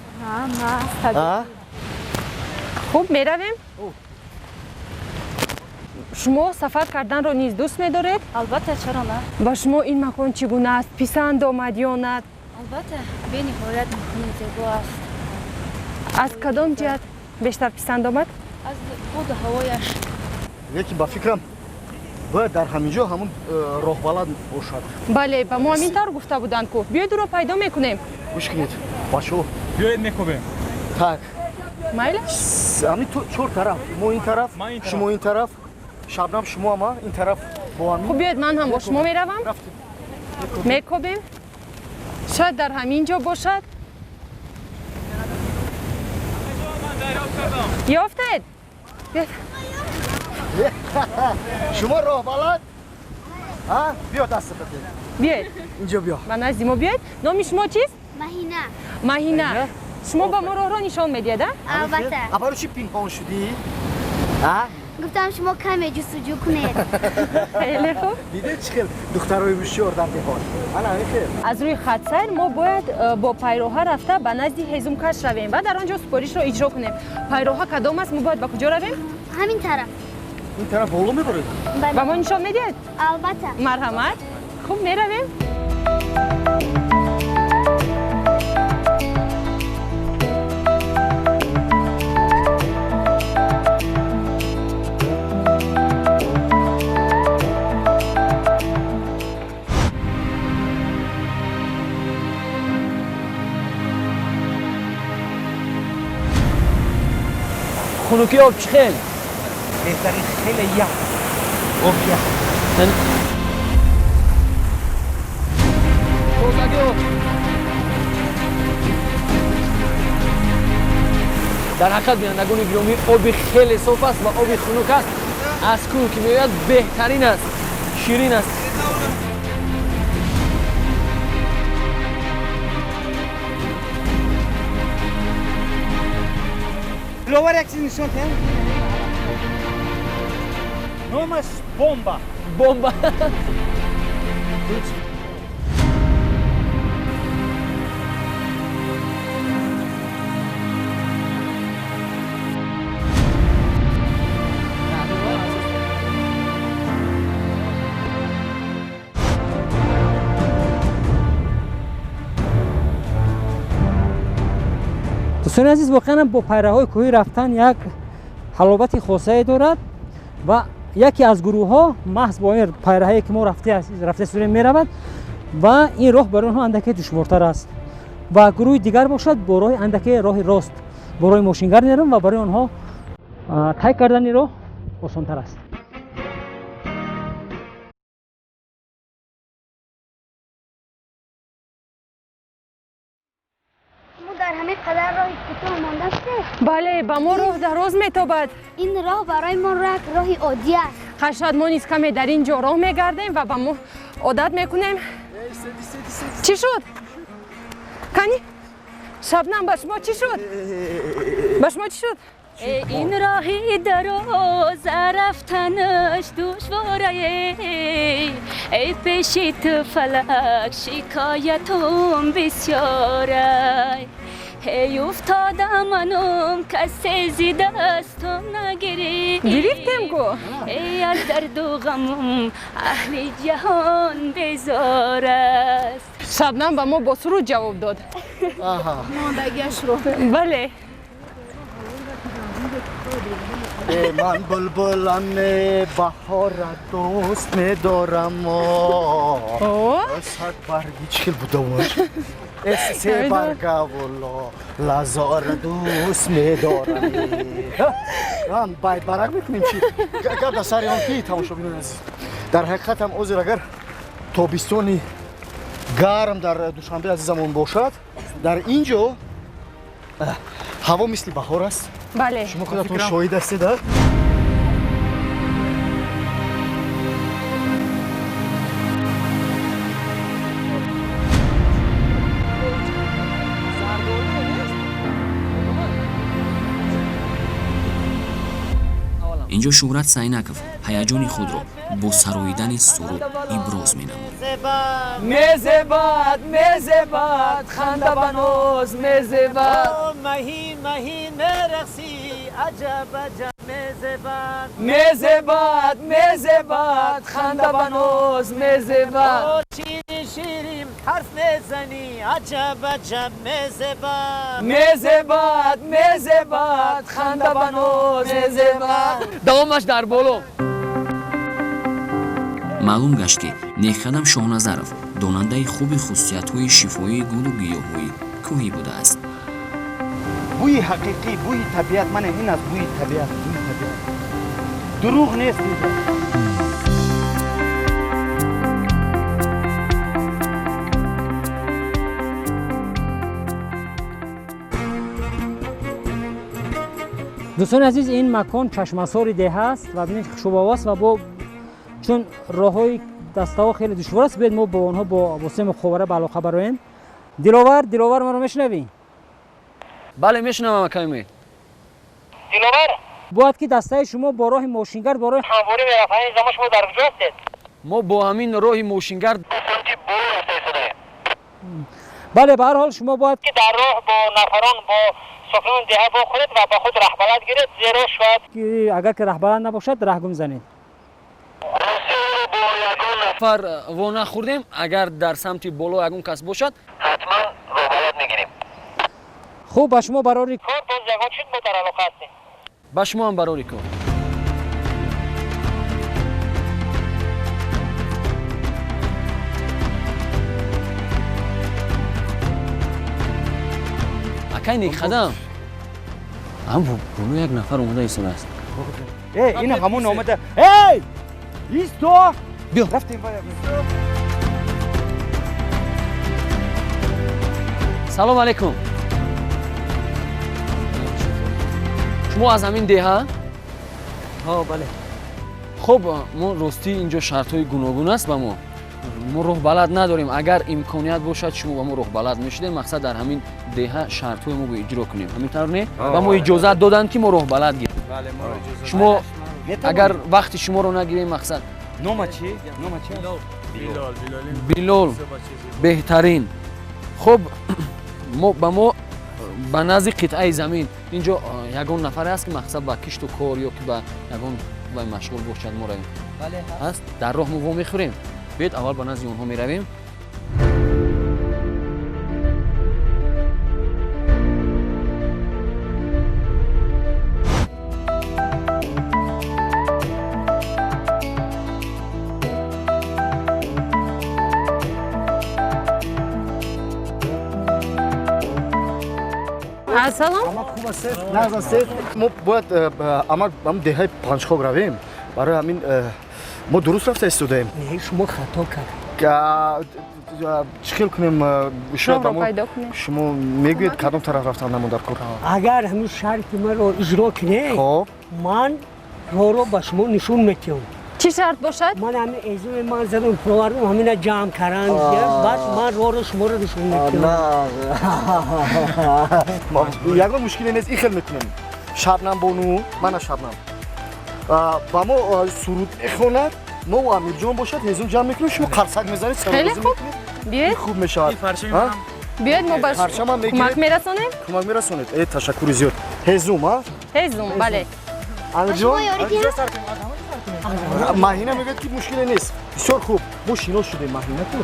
Хуб, меравем. Шумо сафар карданро низ дӯст медоред? Албатта, чаро на? Ба шумо ин макон чӣ гуна аст? Писанд омад ё на? Албатта, бениҳоят макони зебо аст. Аз кадом ҷиҳат бештар писанд омад? Аз боду ҳавояш. Лекин ба фикрам бояд дар ҳамин ҷо ҳамун роҳбалад бошад. Бале, ба мо ҳамин тавр гуфта буданд ку. Биёед ӯро пайдо мекунем. Гӯш кунед, бачаҳо. Биёед мекобем. Так. Майла? Ҳамин чор тараф. Мо ин тараф, шумо ин тараф, Шабнам шумо ама ин тараф бо ҳамин. Хуб, биёед ман ҳам бо шумо меравам. Мекобем. Шояд дар ҳамин ҷо бошад. Ёфтед? Шумо роҳбалад? Биё дастат бигир. Биёед. Инҷо биё. Ба назди мо биёед. Номи шумо чист? Маҳина. Маҳина. Шумо ба мо роҳро нишон медиҳед, а? Албатта. А барои чӣ пинҳон шудӣ? Гуфтам шумо каме ҷустуҷӯ кунед. Хеле хуб. Дидед чӣ хел духтарои ҳушёр дар деҳот? Ана ҳамин хел. Аз рӯи хатсайр мо бояд бо пайроҳа рафта ба назди ҳезумкаш равем ва дар он ҷо супоришро иҷро кунем. Пайроҳа кадом аст? Мо бояд ба куҷо равем? Ҳамин тараф. Ин тараф боло мебаред? Ба мо нишон медиҳед? Албатта. Марҳамат. Хуб, меравем. Хунукии об чӣ хел? Беҳтарин, хеле ях. Об ях. Тозагии об. Дар ҳақиқат, бинандагони гиромӣ, оби хеле соф аст ва оби хунук аст. Аз кӯҳ ки меояд беҳтарин аст, ширин аст. Диловар, як чиз нишон диҳам. Номаш бомба. Бомба. Дӯстони азиз, воқеан бо пайраҳои кӯҳӣ рафтан як ҳаловати хосае дорад ва яке аз гурӯҳҳо маҳз бо ин пайраҳае ки мо рафта сурем меравад ва ин роҳ барои онҳо андаке душвортар аст ва гурӯҳи дигар бошад бо роҳи андаке роҳи рост бо роҳи мошингард мераванд ва барои онҳо тай кардани роҳ осонтар аст. Бале, ба мо роҳ дароз метобад. Ин роҳ барои мо як роҳи оддӣ аст. Шояд мо низ каме дар ин ҷо роҳ мегардем ва ба мо одат мекунем. Чӣ шуд? Кани? Шабнам, ба шумо чӣ шуд? Ба шумо чӣ шуд? Ин роҳи дароз рафтанаш душворае, эй пеши ту фалак шикоятум бисёрай. Эй уфтода манум касе зи дастум нагирифт. Гирифтем ку? Эй аз дарду ғамум аҳли ҷаҳон безор аст. Шабнам ба мо бо суруд ҷавоб дод. Мондагиашро. Бале. Ман булбулам, баҳора дӯст медорам. Сад барги чӣ хел будаваш? Се барга воло лазора дӯст медорам. Байт барак мекунем чи? Гап дар сари он ки, тамошобинони азиз, дар ҳақиқат ҳам озир агар тобистони гарм дар Душанбе азизамон бошад, дар ин ҷо ҳаво мисли баҳор аст. Бале. Шумо худатон шоҳид ҳастед. Инҷо Шӯҳрат Сайнаков ҳаяҷони худро бо сароидани суруд иброз менамуд. Мезебад, мезебад, ханда ба ноз мезебад. Маҳин, маҳин мерақсӣ, аҷаб, аҷаб мезебад. Мезебад, мезебад, ханда ба ноз мезебад. Ширин, ширин ҳарф мезанӣ, аҷаб, аҷаб мезебад. Мезебад, мезебад, ханда ба ноз мезебад. Давомаш дар боло. Маълум гашт, ки Некқадам Шоҳназаров донандаи хуби хусусиятҳои шифоии гулу гиёҳҳои кӯҳӣ будааст. Бӯи ҳақиқӣ, бӯи табиат, мана ин аст бӯи табиат, бӯи табиат дурӯғ нест инҷо. Дӯстони азиз, ин макон чашмасори деҳа аст ва бинед, хушобҳаво аст ва бо чун роҳҳои дастаҳо хеле душвор аст, биёед мо бо онҳо бо воситаи мухобара ба алоқа бароем. Диловар, Диловар, маро мешунавӣ? Бале, мешунавам, акай Умед. Диловар, бояд ки дастаи шумо бо роҳи мошингард, бо роҳи ҳамворӣ мерафт. Ҳамин замон шумо дар куҷо ҳастед? Мо бо ҳамин роҳи мошингард. Бале, ба ҳар ҳол шумо бояд ки дар роҳ бо нафарон, бо сокинони деҳа вохӯред ва ба худ раҳбалад гиред, зеро шояд ки агар ки раҳбалад набошад, раҳгум занед. Нафар во нахӯрдем, агар дар самти боло ягон кас бошад, ҳатман роҳбалад мегирем. Хуб, ба шумо барори кор, боз ягон чиз, мо дар алоқа ҳастем. Ба шумо ҳам барори кор. Акай Некқадам, ам боло як нафар омода истодааст. Э, ин ҳамон омада. Эй, исто! Биё. Рафтем. Салом алейкум. Шумо аз ҳамин деҳа? Ҳо, бале. Хуб, мо ростӣ инҷо шартҳои гуногун аст, ба мо мо роҳбалад надорем. Агар имконият бошад, шумо ба мо роҳбалад мешудем. Мақсад, дар ҳамин деҳа шартҳои мо иҷро кунем, ҳамин тавр не? Ба мо иҷозат доданд, ки мо роҳбалад гирем. Шумо агар вақти шуморо нагирем, мақсад. Нома чӣ? Нома чӣ? Билол, беҳтарин. Хуб, мо ба мо ба назди қитъаи замин инҷо ягон нафаре ҳаст, ки мақсад ба кишту кор ё ки ба ягон вай машғул бошад, мо равем? Ҳаст. Дар роҳ мо вомехӯрем. Биёед, аввал ба назди онҳо меравем. Салом. Хуб ҳастед? Нағз ҳастед? Мо бояд амак ам деҳаи Панҷхок равем. Барои ҳамин мо дуруст рафта истодаем? Не, шумо хато кард. Чӣ хел кунем? Шояд Роҳро пайдо кунем. Шумо мегӯед, кадом тараф рафтан намо дар кор? Агар ҳамин шарти маро иҷро кунед, ман роҳро ба шумо нишон метиҳам. Чӣ шарт бошад? Ман ҳамин эзуми ман задам, провардам, ҳамина ҷамъ кардан, баъд ман роҳро шуморо нишон метиҳам. Ягон мушкиле нест, ин хел мекунем. Шабнам бону, мана Шабнам ба мо суруд мехонад, мо Амирҷон бошад ҳезум ҷамъ мекунем, шумо қарсак мезанед. Хеле хуб, биёед. Хуб мешавад. Биёед, мо ба Парчамам мегиред. кӯмак мерасонем. Кӯмак мерасонед. Э, ташаккури зиёд. Ҳезум, а? Ҳезум, бале. Амирҷон, Маҳина мегӯяд, ки мушкиле нест. Бисёр хуб, мо шинос шудем. Маҳина, ку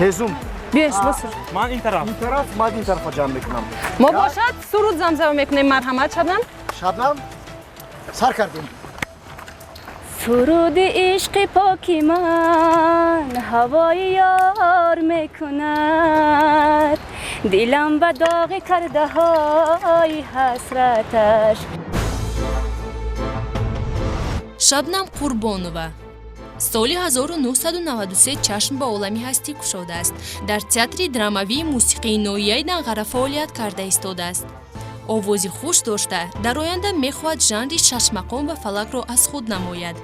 ҳезум. Биёед, шумо суруд. Ман ин тараф. Ин тараф, ман ин тарафа ҷамъ мекунам. Мо бошад суруд замзама мекунем. Марҳамат, Шабнам. Шабнам. Сар кардем. Суруди ишқи поки ман ҳавои ёр мекунад, дилам ба доғи кардаҳои ҳасраташ. Шабнам Қурбонова соли 1993 чашм ба олами ҳастӣ кушодааст. Дар театри драмавии мусиқии ноҳияи Данғара фаъолият карда истодааст. Овози хуш дошта, дар оянда мехоҳад жанри шашмақом ва фалакро аз худ намояд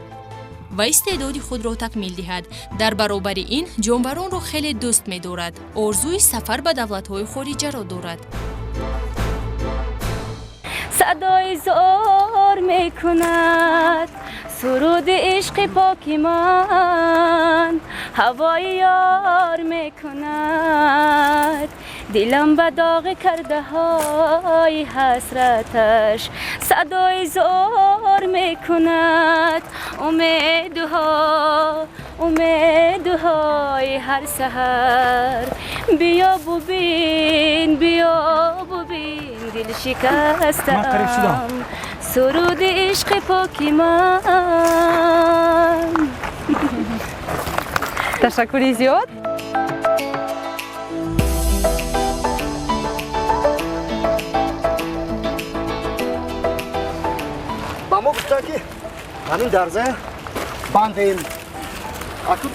ва истеъдоди худро такмил диҳад. Дар баробари ин ҷонваронро хеле дӯст медорад, орзуи сафар ба давлатҳои хориҷаро дорад. Садои зор мекунад суруди ишқи поки ман, ҳавои ёр мекунад, дилам ба доғи кардаҳои ҳасраташ. Садои зор мекунад умедҳо, умедҳои ҳар саҳар. Биё бубин, биё бубин, дил шикастам, суруди ишқи поки ман. Ташаккури зиёд. Ба мо гуфтанд, ки ҳамин дарза бандем. Акун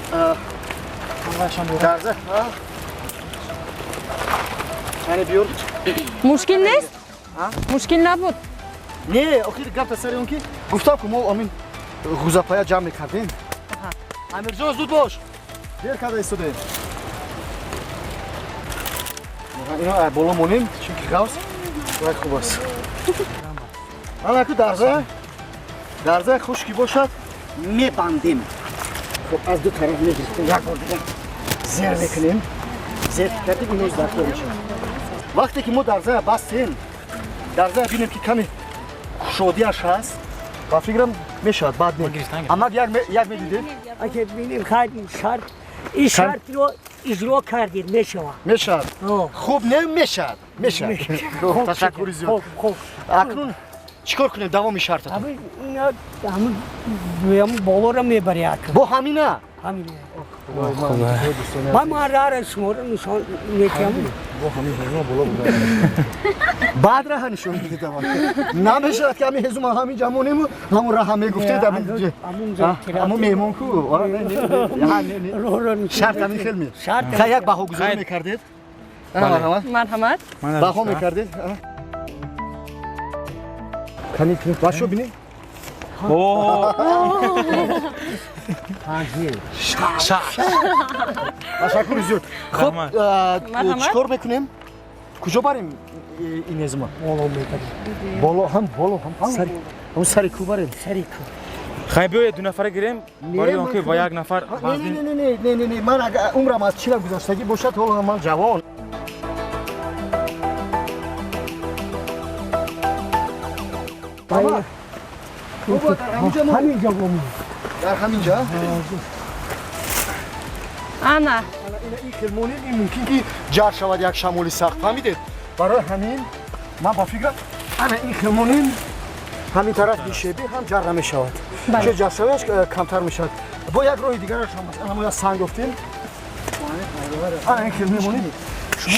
дарза яъне биёр. Мушкил нест? Мушкил набуд? Не, охир гапта сари он ки гуфтам, ки мо ҳамин ғӯзапая ҷамъ мекардем. Амирҷон, зуд бош, дер карда истодаем. Ино боло монем, чунки ғавз вай хуб аст. Анаку дарза, дарза хушки бошад, мебандем. Хоб, аз ду тараф мегирифтем, як бор дигар зер мекунем. Зер кардем, иноз даркор мешавад. Вақте ки мо дарзая бастем, дарзая бинем, ки каме кушодиаш ҳаст, ба фикрам мешавад, баъд не. Амак як медидед? Аке бинем, хайр, шарт, ин шартро иҷро кардем, мешавад. Мешавад. Хуб, не, мешавад. Мешавад. Ташаккури зиёд. Акнун чӣ кор кунем давоми шартатон? Ҳамин болоро мебари акнун. Бо ҳамина? Ҳамина. Ба ман раҳра шуморо нишон метиҳам. Бо ҳамин ҳезума боло буда. Баъд раҳа нишон медид аввал. Намешавад, ки ҳамин ҳезума ҳамин ҷа монему ҳамон раҳа мегуфтед, ҳамон меҳмон ку. Шарт ҳамин хел ме. Хай, як баҳогузорӣ мекардед? Марҳамат. Баҳо мекардед? Бачо, бинед. Ташаккури зиёд. Хоб, чӣ кор мекунем? Куҷо барем ин ҳезума? Боло мебарем. Боло ҳам, боло ҳам. Ҳам сари кӯ барем. Сари кӯ. Хай, биёед ду нафара гирем, барои он ки ба як нафар. Не, не, не, не, не, не, ман агар умрам аз чила гузаштагӣ бошад, ҳоло ман ҷавон. Ҳамин ҷо бомон. Дар ҳамин ҷо? Ана. Ин хел монем, ин мумкин ки ҷар шавад як шамоли сахт, фаҳмидед? Барои ҳамин ман ба фикрам, ана ин хел монем, ҳамин тараф нишебӣ ҳам ҷар намешавад. Чун ҷаршавиаш камтар мешавад. Бо як роҳи дигараш ҳам аст. Ана мо як санг ёфтем. Ана ин хел мемонем.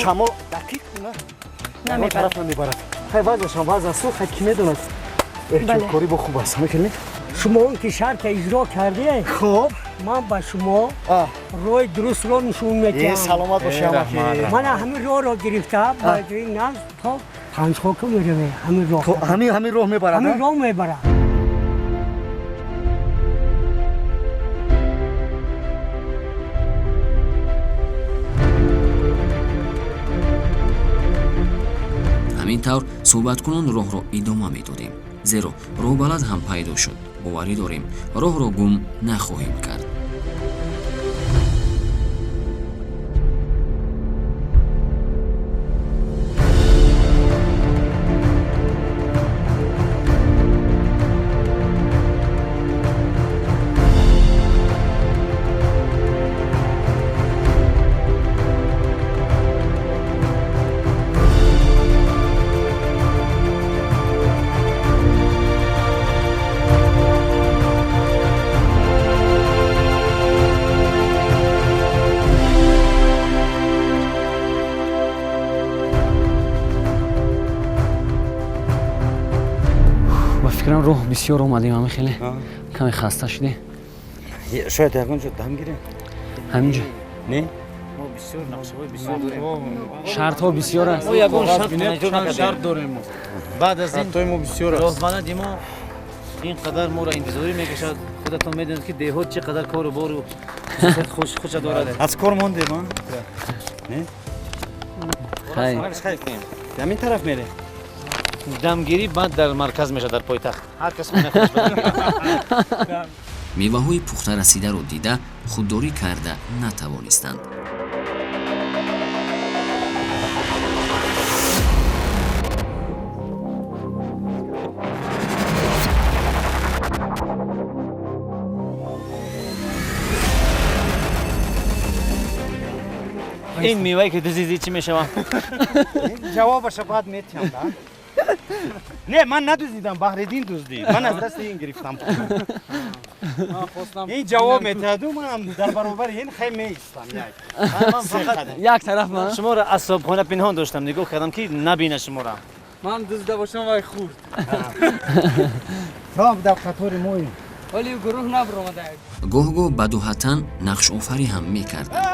Шамол дақиқ ина тараф намебарад. Хай, вазъашам вазъ аст, хай, ки медонад. Эҳтиёткорӣ бо хуб аст. Ҳамин хел не? Шумо он ки шарта иҷро кардед, хуб, ман ба шумо роҳи дурустро нишон медиҳам. Саломат бошед, амаки. Ман ҳамин роҳро гирифта, ба ҷои назд то Панҷхока меравем. Ҳамин роҳ. Ҳамин роҳ мебарад? Ҳамин роҳ мебарад. Ҳамин тавр суҳбаткунон роҳро идома медодем, зеро роҳбалад ҳам пайдо шуд. Боварӣ дорем, роҳро гум нахоҳем кард. Ба фикрам, роҳ бисёр омадем, ҳами хеле каме хаста шудем. Шояд ягон ҷо дам гирем. Ҳаминҷо. Не. Мо бисёр нақшаҳои бисёр дорем. Шартҳо бисёр аст. Мо ягон шарт иҷро накардем. Шарт дорем мо. Баъд аз ин Шартҳои мо бисёр аст. Роҳбалади мо ин қадар моро интизорӣ мекашад. Худатон медонед, ки деҳот чӣ қадар кору бору хуша дорад. Аз кор мондем, а? Не? Ҳамин тараф мерем. Дамгирӣ баъд дар марказ мешавад, дар пойтахт. Ҳар кас хонаи худаш ба дам. Меваҳои пухта расидаро дида, худдорӣ карда натавонистанд. Ин мевае ки дуздидӣ, чӣ мешавад? Ҷавобаша баъд метиҳам, да? Не, ман надуздидам, Баҳриддин дуздид. Ман аз дасти ин гирифтам. Ин ҷавоб метиҳаду манам дар баробари ин хай меистам. Як тараф ман. Шуморо аз собхона пинҳон доштам, нигоҳ кардам, ки набина шуморо. Ман дузда бошам, вай хурд. То дар қатори моем. Вале гурӯҳ набаромада. Гоҳ-гоҳ бадуҳатан нақшофарӣ ҳам мекарданд.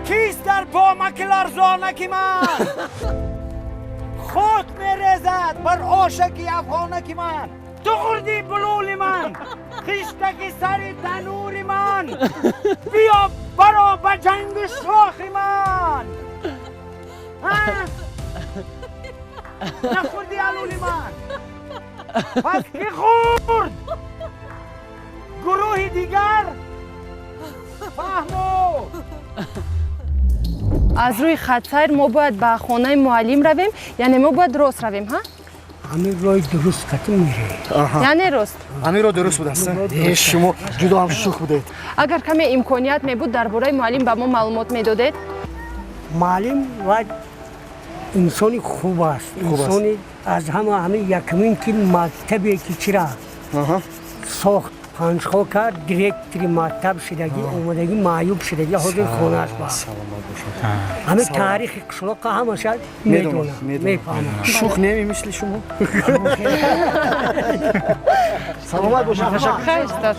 Кист дар бомаки ларзонаки ман хок мерезад бар ошаки афғонаки ман? Ту хурди булули ман, хиштаки сари танури ман, биё баро ба ҷанги шохи ман. Нахӯрди алули ман, пас ки хӯрд? Гурӯҳи дигар фаҳмо. Аз рӯи хатсайр мо бояд ба хонаи муаллим равем, яъне мо бояд рост равем, ҳа? Ҳамин роҳи дуруст қатӣ мерем. Яъне рост. Ҳамин роҳ дуруст будааст. Э, шумо ҷудо ҳам шӯх будед. Агар каме имконият мебуд, дар бораи муаллим ба мо маълумот медодед. Муаллим ва инсони хуб аст, инсони аз ҳама ҳамин якумин ки мактабе ки чира сохт, панҷхока, директори мактаб шудагӣ, омадагӣ, маъюб шудагӣ, ҳозир хонааш ба ҳамин таърихи қишлоқа ҳамаша медонад, мефаҳмад. Шӯх неми мисли шумо. Саломат бошед, ташаккур. Хайр, устод.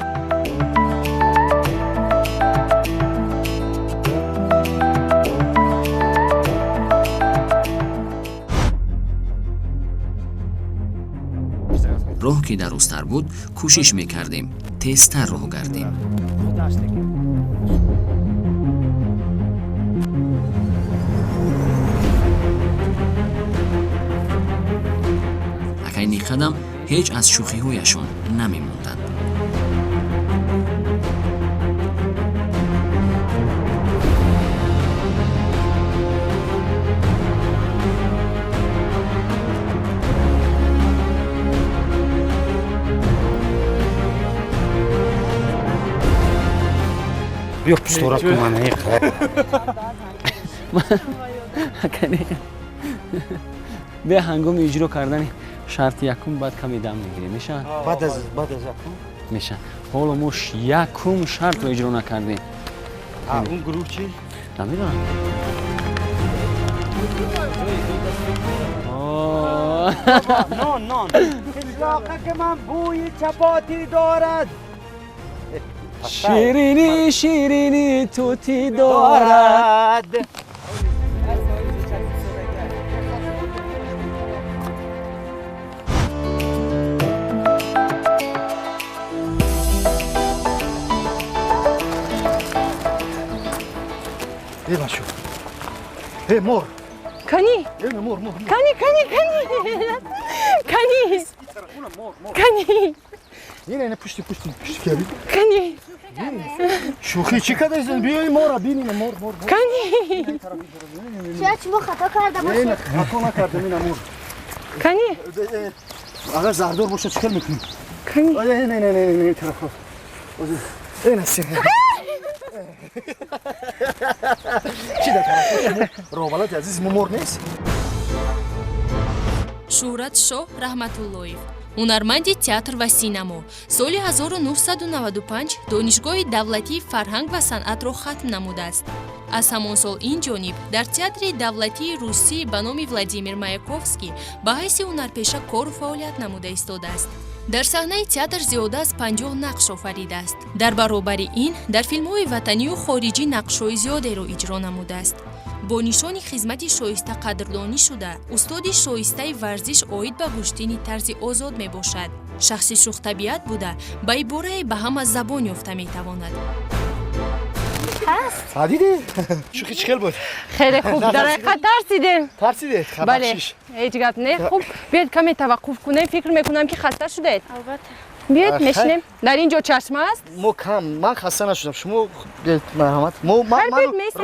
Роҳ ки дарозтар буд, кӯшиш мекардем тезтар роҳ гардем. Акай Ниқадам ҳеҷ аз шӯхиҳояшон намемонданд. Биё, пуштора кун. Бе ҳангоми иҷро кардани шарти якум баъд каме дам мегирем, мешавад? Баъд аз якум. Мешавад. Ҳоло мо якум шартро иҷро накардем. Он гурӯҳ чӣ? Намедонам. Нон, нон. Қишлоқаки ман бӯи чапотӣ дорад. Ширинӣ, ширинӣ тутӣ дорад. Э, бачо, э, мор. Кани. Э, мор, мор. Кани, кани, кани, кани, кани. Ина, ина, пушти, пушти, пушти каби. Кани. Шӯхӣ чӣ кадаистед? Биёи мора бин, ина мор, мор. Кани. Шояд шумо хато карда бошед. Хато накардам, ина мор. Кани. Агар зардор бошад, чӣ кор мекунем? Кани. Не, не, не, не, тараф. Ина си. Чӣ дар тараф? Роҳбалади азиз, мо мор нест. Шӯҳрат Шоҳ Раҳматуллоев, ҳунарманди театр ва синамо, соли 1995 Донишгоҳи давлатии фарҳанг ва санъатро хатм намудааст. Аз ҳамон сол ин ҷониб дар театри давлатии русӣ ба номи Владимир Маяковский ба ҳайси ҳунарпеша кору фаъолият намуда истодааст. Дар саҳнаи театр зиёда аз 50 нақш офаридааст. Дар баробари ин дар филмҳои ватанию хориҷӣ нақшҳои зиёдеро иҷро намудааст. Бо нишони хизмати шоиста қадрдонӣ шуда, устоди шоистаи варзиш оид ба гӯштини тарзи озод мебошад. Шахси шӯхтабиат буда, ба иборае ба ҳама забон ёфта метавонад. Дидӣ? Шӯхӣ чӣ хел буд? Хеле хуб, дар ҳақиқат тарсидем. Тарсидед? Бале, ҳеҷ гап не. Хуб, биёед каме таваққуф кунем. Фикр мекунам ки хаста шудаед. Албатта. Биёед мешинем. Дар ин ҷо чашма аст? Мо кам, ман хаста нашудам. Шумо биёед, марҳамат. Мо ман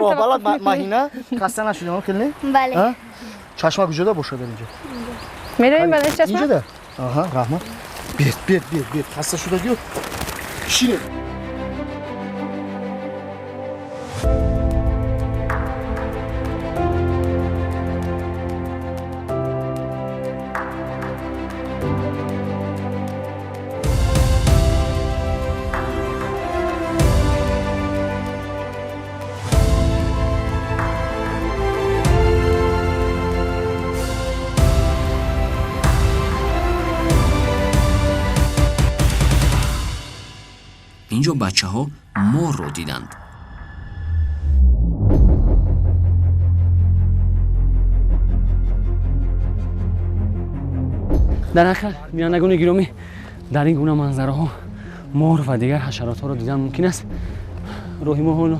роҳбалад Маҳина хаста нашудем, хел не? Бале. Чашма куҷода бошад дар инҷо? Меравем ба чашма? Инҷода? Аҳа, раҳмат. Биёед, биёед, биёед, биёед. Хаста шудагиё шинед. Инҷо бачаҳо морро диданд. Дар ҳақиқат, бинандагони гиромӣ, дар ин гуна манзараҳо мор ва дигар ҳашаротҳоро дидан мумкин аст. Роҳи мо ҳоло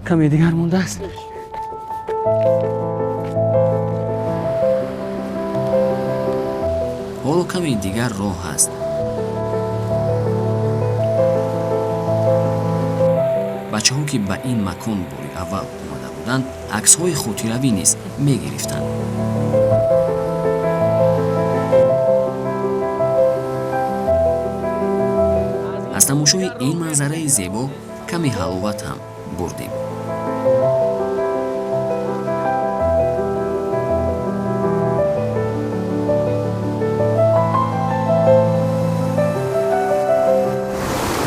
каме дигар мондааст. Ҳоло каме дигар роҳ ҳаст. Бачаҳо ки ба ин макон бори аввал омада буданд, аксҳои хотиравӣ низ мегирифтанд. Аз тамошои ин манзараи зебо каме ҳаловат ҳам бурдем.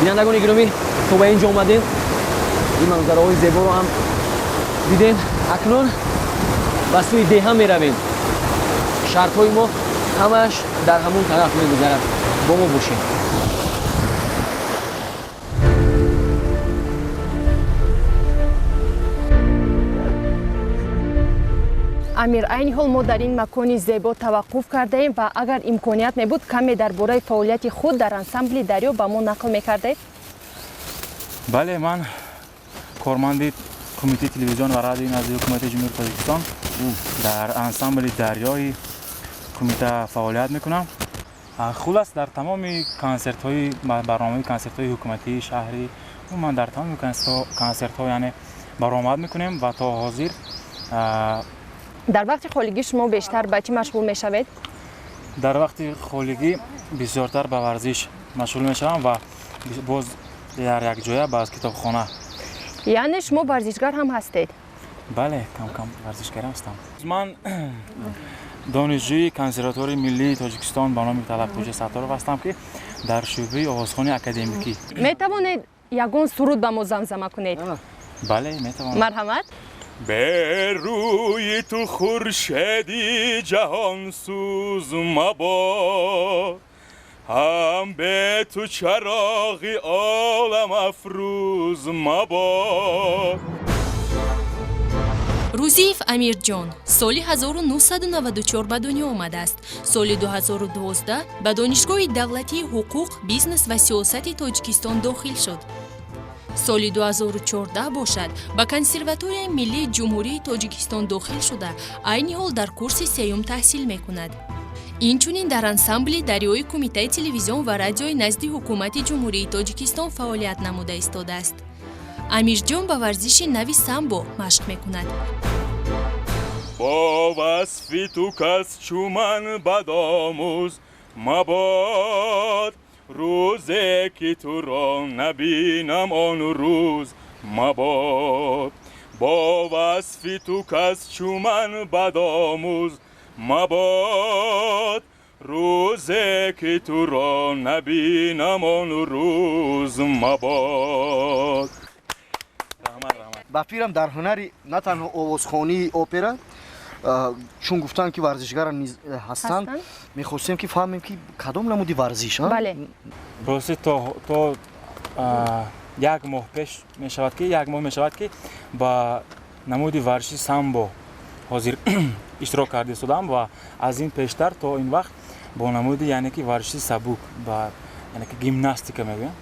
Бинандагони гиромӣ, то ба ин ҷо омадем, ин манзараҳои зеборо ҳам дидем. Акнун ба сӯи деҳа меравем. Шартҳои мо ҳамааш дар ҳамон тараф мегузарад. Бо мо бошед. Амир, айни ҳол мо дар ин макони зебо таваққуф кардаем ва агар имконият мебуд, каме дар бораи фаъолияти худ дар ансамбли Дарё ба мо нақл мекардед? Бале, ман корманди кумитаи телевизион ва радиои назди ҳукумати Ҷумҳурии Тоҷикистон дар ансамбли Дарёи кумита фаъолият мекунам. Хулас, дар тамоми консертҳои барномаи консертҳои ҳукуматии шаҳрӣ умуман дар тамоми консертҳо яъне баромад мекунем ва то ҳозир. Дар вақти холигӣ шумо бештар ба чӣ машғул мешавед? Дар вақти холигӣ бисёртар ба варзиш машғул мешавам ва боз дар як ҷоя ба китобхона. Яъне шумо варзишгар ҳам ҳастед? Бале, кам-кам варзишгарам ҳастам. Ман донишҷӯи консерваторияи миллии Тоҷикистон ба номи Талабхоҷа Сатторов ҳастам, ки дар шӯъбаи овозхони академикӣ. Метавонед ягон суруд ба мо замзама кунед? Бале, метавонам. Марҳамат. Бе рӯи ту хуршеди ҷаҳонсӯз мабод, ҳам бе ту чароғи олам афрӯз мабод. Рӯзиев Амирҷон соли 1994 ба дунё омадааст. Соли 2012 ба Донишгоҳи давлатии ҳуқуқ, бизнес ва сиёсати Тоҷикистон дохил шуд. Соли 2014 бошад, ба Консерваторияи миллии Ҷумҳурии Тоҷикистон дохил шуда, айни ҳол дар курси сеюм таҳсил мекунад. Инчунин дар ансамбли Дарёи Кумитаи телевизион ва радиои назди ҳукумати Ҷумҳурии Тоҷикистон фаъолият намуда истодааст. Амирҷон ба варзиши нави самбо машқ мекунад. Бо васфи ту кас чуман бадомӯз мабод, рӯзе ки туро набинам он рӯз мабод. Бо васфи ту кас чуман бадомӯз мабод, рӯзе ки туро набинам он рӯз мабод. Раҳмат, раҳмат. Ба фикрам, дар ҳунари на танҳо овозхонии опера, чун гуфтанд, ки варзишгарам низ ҳастанд, мехостем, ки фаҳмем, ки кадом намуди варзиш? Бале. Рости, то як моҳ пеш мешавад, ки як моҳ мешавад, ки ба намуди варзиши самбо ҳозир иштирок карда истодам ва аз ин пештар то ин вақт бо намуди, яъне ки, варзиши сабук ба, яъне ки, гимнастика мегӯям.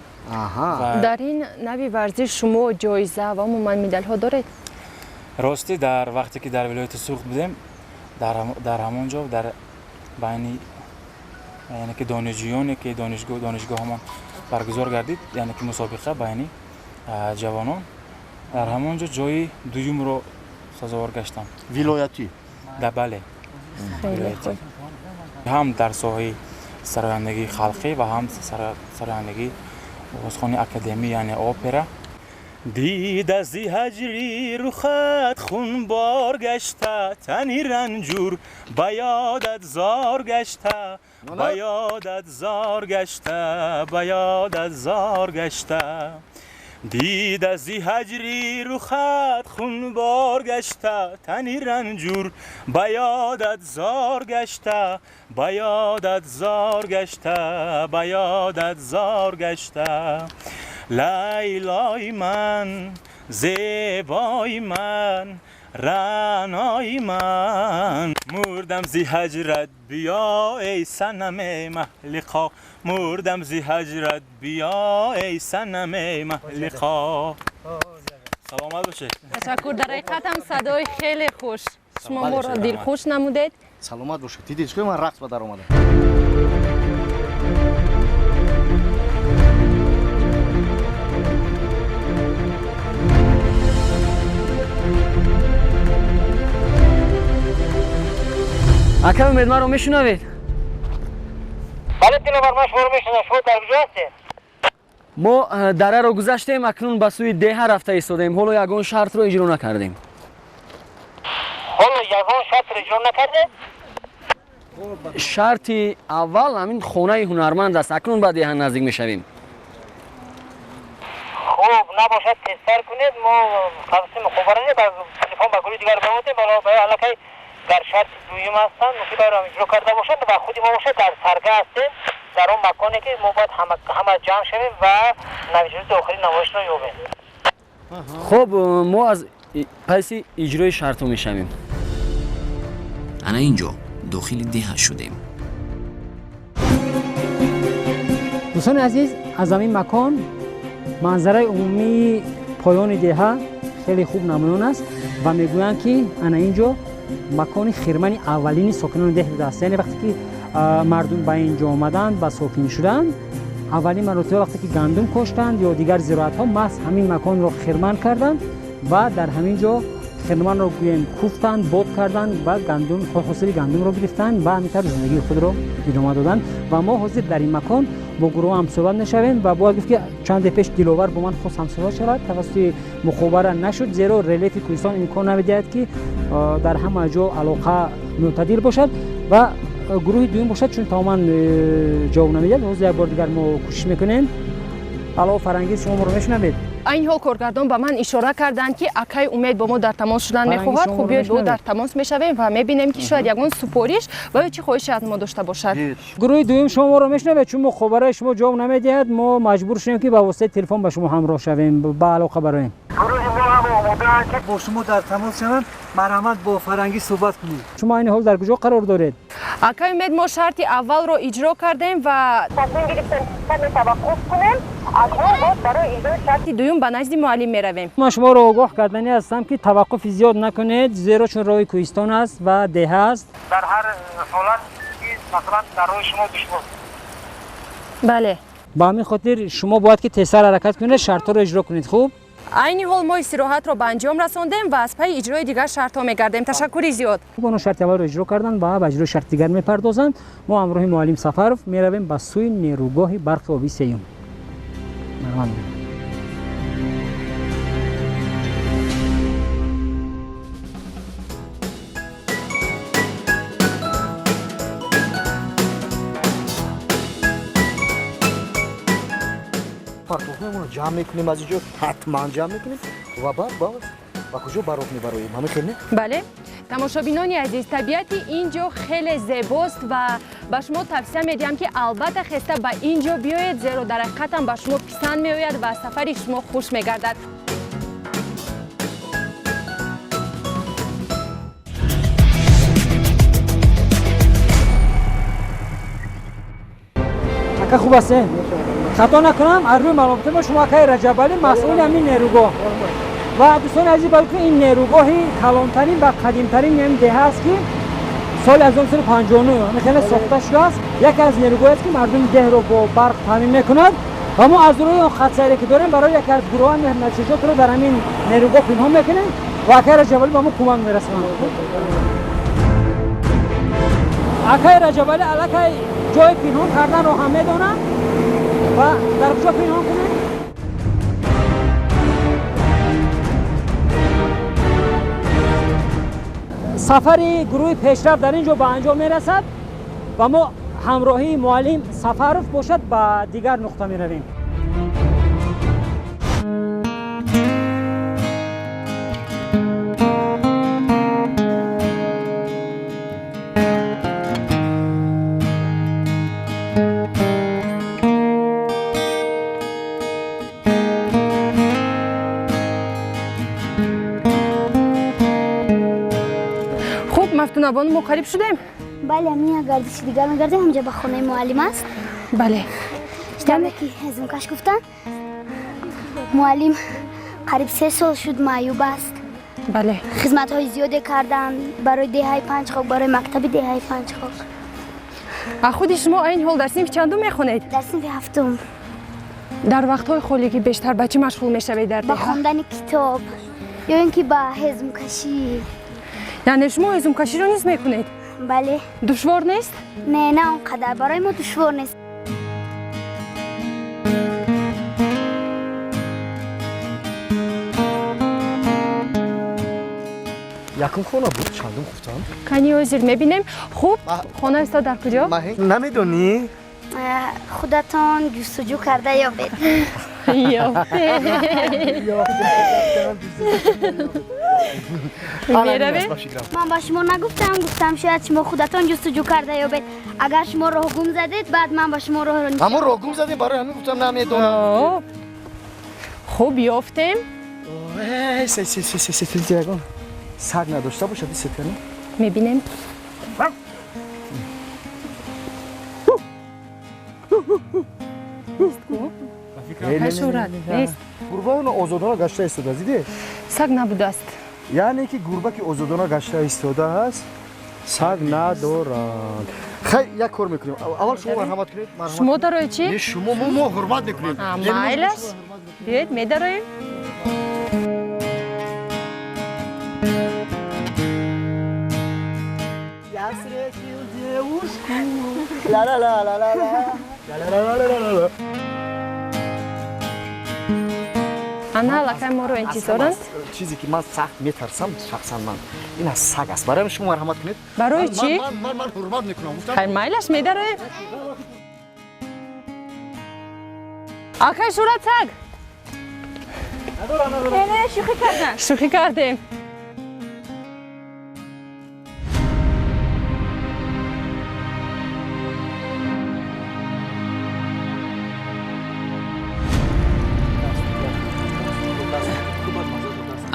Дар ин нави варзиш шумо ҷоиза ва умуман медалҳо доред? Ростӣ, дар вақте ки дар вилояти Суғд будем, дар ҳамон ҷо дар байни, яъне ки, донишҷӯёне ки донишгоҳамон баргузор гардид, яъне ки, мусобиқа байни ҷавонон, дар ҳамон ҷо ҷои дуюмро сазовор гаштам. Вилоятӣ? Да, бале, ҳам дар соҳаи сарояндагии халқӣ ва ҳам сарояндагии овозхони академӣ, яъне опера. Дида зи ҳаҷри рухат хунбор гашта, тани ранҷур ба ёдат зор гашта, ба ёдат зор гашта, ба ёдат зор гашта. Дида зи ҳаҷри рухат хунбор гашта, тани ранҷур ба ёдат зор гашта, ба ёдат зор гашта, ба ёдат зор гашта. Лайлои ман, зебои ман, раънои ман, мурдам зи ҳаҷрат, биё, эй санаме маҳлиқо, мурдам зи ҳаҷрат, биё, эй санаме маҳлиқо. Саломат бошед. Ташаккур, дар ҳақиқат ҳам садои хеле хуш, шумо моро дилхуш намудед. Саломат бошед. Дидед, чӣ ман рақс ба дар омадам. Ака Умед, маро мешунавед? Бале, Диловар, ман шуморо мешунавам. Шумо дар куҷо ҳастед? Мо дараро гузаштем, акнун ба сӯи деҳа рафта истодаем. Ҳоло ягон шартро иҷро накардем. Ҳоло ягон шартро иҷро накардед? Шарти аввал ҳамин хонаи ҳунарманд аст. Акнун ба деҳа наздик мешавем. Хуб, набошад, тезтар кунед. Мо қавси мухобара не, телефон ба гурӯҳи дигар баромадем, аллакай дар шарти дуюм ҳастанд, мумкин барам иҷро карда бошанд ва худи мо бошад дар сарга ҳастем, дар он маконе ки мо бояд ҳама ҷамъ шавем ва навиҷоти охири намоишро ёбем. Хуб, мо аз паси иҷрои шартҳо мешавем. Ана ин ҷо дохили деҳа шудем. Дӯстони азиз, аз ҳамин макон манзараи умумии поёни деҳа хеле хуб намоён аст ва мегӯянд, ки ана ин ҷо макони хирмани аввалини сокинони деҳ будааст. Яъне вақте ки мардум ба ин ҷо омаданд, ба сокин шуданд, аввалин маротиба вақте ки гандум коштанд ё дигар зироатҳо, маҳз ҳамин маконро хирман карданд ва дар ҳамин ҷо хирманро гӯем куфтанд, бод карданд ва гандум, ҳосили гандумро гирифтанд ва ҳамин тавр зиндагии худро идома доданд. Ва мо ҳозир дар ин макон бо гурӯҳ ҳамсӯҳбат мешавем ва бояд гуфт, ки чанде пеш Диловар бо ман хост ҳамсӯҳбат шавад, тавассути мухобара нашуд, зеро релефи кӯҳистон имкон намедиҳад, ки дар ҳама ҷо алоқа мӯътадил бошад. Ва гурӯҳи дуюм бошад, чун тамоман ҷавоб намедиҳад. Ҳозир як бор дигар мо кӯшиш мекунем. Алло, Фарангиз, шумо моро мешунавед? Айни ҳол коргардон ба ман ишора карданд, ки акай Умед бо мо дар тамос шудан мехоҳад. Хуб, биёед, бо дар тамос мешавем ва мебинем, ки шояд ягон супориш ва ё чӣ хоҳише аз мо дошта бошад. Гурӯҳи дуюм, шумо моро мешунавед? Чун мухобараи шумо ҷавоб намедиҳад, мо маҷбур шудем, ки ба воситаи телефон ба шумо ҳамроҳ шавем, ба алоқа бароем. Гурӯҳи мо ҳам омодаанд, ки бо шумо дар тамос шаванд. Марҳамат, бо Фарангиз суҳбат кунед. Шумо айни ҳол дар куҷо қарор доред? Акай Умед, мо шарти аввалро иҷро кардем ва тасмим гирифтем, каме таваққуф кунем. Акнун боз барои иҷрои шарти дуюм ба назди муаллим меравем. Ман шуморо огоҳ карданӣ ҳастам, ки таваққуфи зиёд накунед, зеро чун роҳи кӯҳистон аст ва деҳа аст. Дар ҳар ҳолат, ки масалан дар роҳи шумо душвор. Бале. Ба ҳамин хотир шумо бояд ки тезтар ҳаракат кунед, шартҳоро иҷро кунед. Хуб, айни ҳол мо истироҳатро ба анҷом расондем ва аз пайи иҷрои дигар шартҳо мегардем. Ташаккури зиёд. Онҳо шарти аввалро иҷро карданд ва ба иҷрои шарти дигар мепардозанд. Мо ҳамроҳи муаллим Сафаров меравем ба сӯи нерӯгоҳи барқи обии сеюм. Марҳамат. Партовҳоямонро ҷамъ мекунем, аз инҷо ҳатман ҷамъ мекунем ва баъд боз Ба куҷо бароқ мебароем? Ҳамин хел не? Бале, тамошобинони азиз, табиати ин ҷо хеле зебост ва ба шумо тавсия медиҳам, ки албатта хеста ба ин ҷо биёед, зеро дар ҳақиқатам ба шумо писанд меояд ва сафари шумо хуш мегардад. Ака, хуб ҳастем? Хато накунам, аз рӯи маълумоти мо шумо акаи Раҷабалӣ, масъули ҳамин нерӯгоҳ. Ва дӯстони азиз, бояд ки ин нерӯгоҳи калонтарин ва қадимтарин ҳамин деҳа аст, ки соли 1959 ҳамин хеле сохта шудааст. Яке аз нерӯгоҳе аст, ки мардуми деҳро бо барқ таъмин мекунад. Ва мо аз рӯи он хатсайре ки дорем, барои яке аз гурӯҳҳои меҳнатшиҷотро дар ҳамин нерӯгоҳ пинҳон мекунем ва акаи Раҷабалӣ ба мо кӯмак мерасонад. Акаи Раҷабалӣ аллакай ҷои пинҳон карданро ҳам медонад ва дар куҷо пинҳон кунем? Сафари гурӯҳи пешрафт дар ин ҷо ба анҷом мерасад ва мо ҳамроҳии муаллим Сафаров бошад ба дигар нуқта меравем. Хуб, Мафтунабону, мо қариб шудем? Бале, ҳамин як гардиши дигар мегардем, ҳамҷа ба хонаи муаллим аст. Бале. Читавре ки ҳезумкаш гуфтанд, муаллим қариб 3 сол шуд маъюб аст. Бале. Хизматҳои зиёде карданд барои деҳаи Панҷхок, барои мактаби деҳаи Панҷхок. А худи шумо айни ҳол дар синфи чандум мехонед? Дар синфи ҳафтум. Дар вақтҳои холигӣ бештар ба чӣ машғул мешавед дар Ба деҳа? хондани китоб ё ин ки ба ҳезумкашӣ. Яъне шумо ҳезумкаширо низ мекунед? Бале. Душвор нест? Не, на он қадар. Барои мо душвор нест. Якум хона буд, чандум гуфтам? Кани ҳозир мебинем. Хуб, хона устод дар куҷо? Намедонӣ? Худатон ҷустуҷӯ карда ёбед. Ёфтем. Меравем? Ман ба шумо нагуфтам, гуфтам шояд шумо худатон ҷустуҷӯ карда ёбед. Агар шумо роҳ гум задед, баъд ман ба шумо роҳро нишон Ҳамон роҳ гум задем, барои ҳамин гуфтам намедонам. Хуб, ёфтем. Се, се, се, се, се, се, ягон саг надошта бошад, сетани? Мебинем. Нест. Гурба оно озодона гашта истода, дидед? Саг набудааст. Яъне ки гурба ки озодона гашта истодааст, саг надорад. Хай, як кор мекунем. Аввал шумо марҳамат кунед. Шумо дарои чӣ? Не, шумо, мо ҳурмат мекунем. Майлаш. Биёед, медароем. Я встретил девушку. Ла-ла-ла-ла-ла-ла. Ла-ла-ла-ла-ла-ла. Ана аллакай моро интизоранд. Чизе ки ман сахт метарсам, шахсан ман, ин аз саг аст. Барои шумо марҳамат кунед. Барои чӣ? Ман ҳурмат мекунам. Хай, майлаш, медароем. Акай Шурат, саг. Не, шӯхӣ кардам. Шӯхӣ кардем.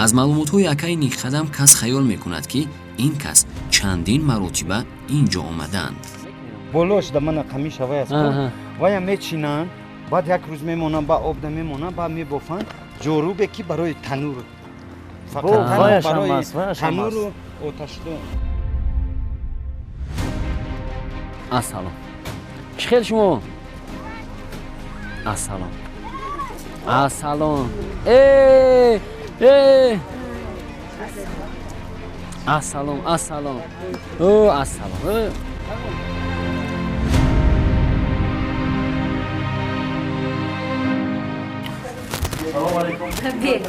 Аз маълумотҳои акаи Никқадам кас хаёл мекунад, ки ин кас чандин маротиба ин ҷо омадаанд. Болош да мана қамиша вай аст, вая мечинанд, баъд як рӯз мемонанд, ба обда мемонанд, баъд мебофанд, ҷорубе ки барои танур, фақат барои тануру оташдон. Ассалом, чӣ хел шумо? Ассалом, ассалом, э э, ассалом, ассалом, о, ассалом.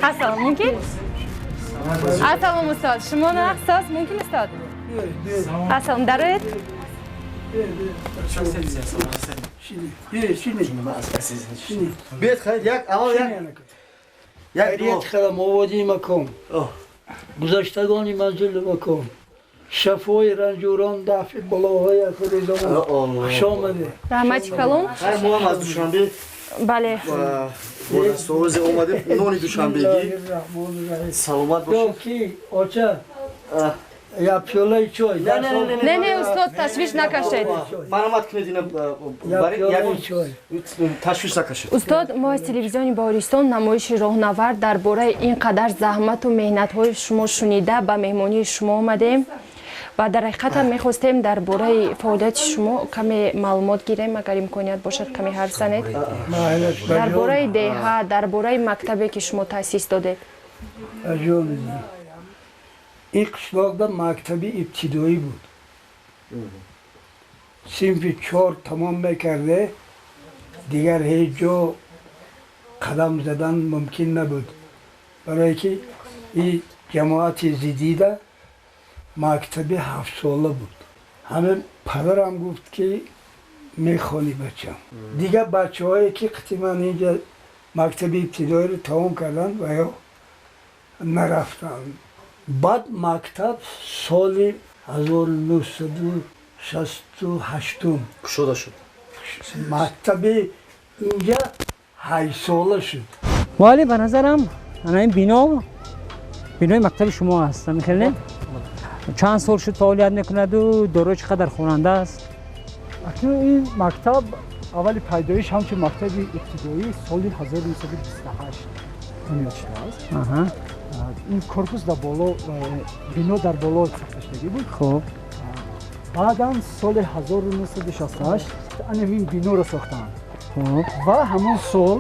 Ассалом, мумкин? Ассалом, устод. Шумо нақсоз мумкин, устод? Ассалом, дароед. Бед, хайр, як аввал як як хела моводи макон. Гузаштагони манзил макон, шафои ранҷурон, дафъи балоҳои ахири замон. Хуш омадед. Раҳмати калон. Мо ҳам аз Душанбе. Бале. Бо дастовозе омадем, нони душанбегӣ. Саломат бошед. Ки оча, як пиёлаи чой. Не, не, устод, ташвиш накашед. Марҳамат кунед, ина ташвиш накашед. Устод, мо аз телевизиони Баҳористон намоиши роҳнавард дар бораи ин қадар заҳмату меҳнатҳои шумо шунида, ба меҳмонии шумо омадем ва дар ҳақиқатам мехостем дар бораи фаъолияти шумо каме маълумот гирем. Агар имконият бошад, каме ҳарф занед дар бораи деҳа, дар бораи мактабе, ки шумо таъсис додед. Ин қишлоқда мактаби ибтидоӣ буд. Синфи чор тамом мекарде, дигар ҳеҷ ҷо қадам задан мумкин набуд, барое ки и ҷамоати зидида мактаби ҳафтсола буд. Ҳамин падарам гуфт, ки мехонӣ, бачам. Дигар бачаҳое, ки қитиман инҷа мактаби ибтидоиро тамом карданд ва ё нарафтанд. Баъд мактаб соли 1968-ум кушода шуд. Мактаби инҷа 8сола шуд. Муаллим, ба назарам, ана ин бино бинои мактаби шумо аст, ҳамин не? Чанд сол шуд фаъолият мекунаду дорои чӣ қадар хонанда аст? Акнун ин мактаб аввали пайдоиш ҳамчун мактаби ибтидоӣ соли 1928 бунёд шудааст. Ин корпус дар боло, бино дар боло сохташудагӣ буд. Хуб. Баъдан соли 1968 ана ҳамин биноро сохтанд ва ҳамон сол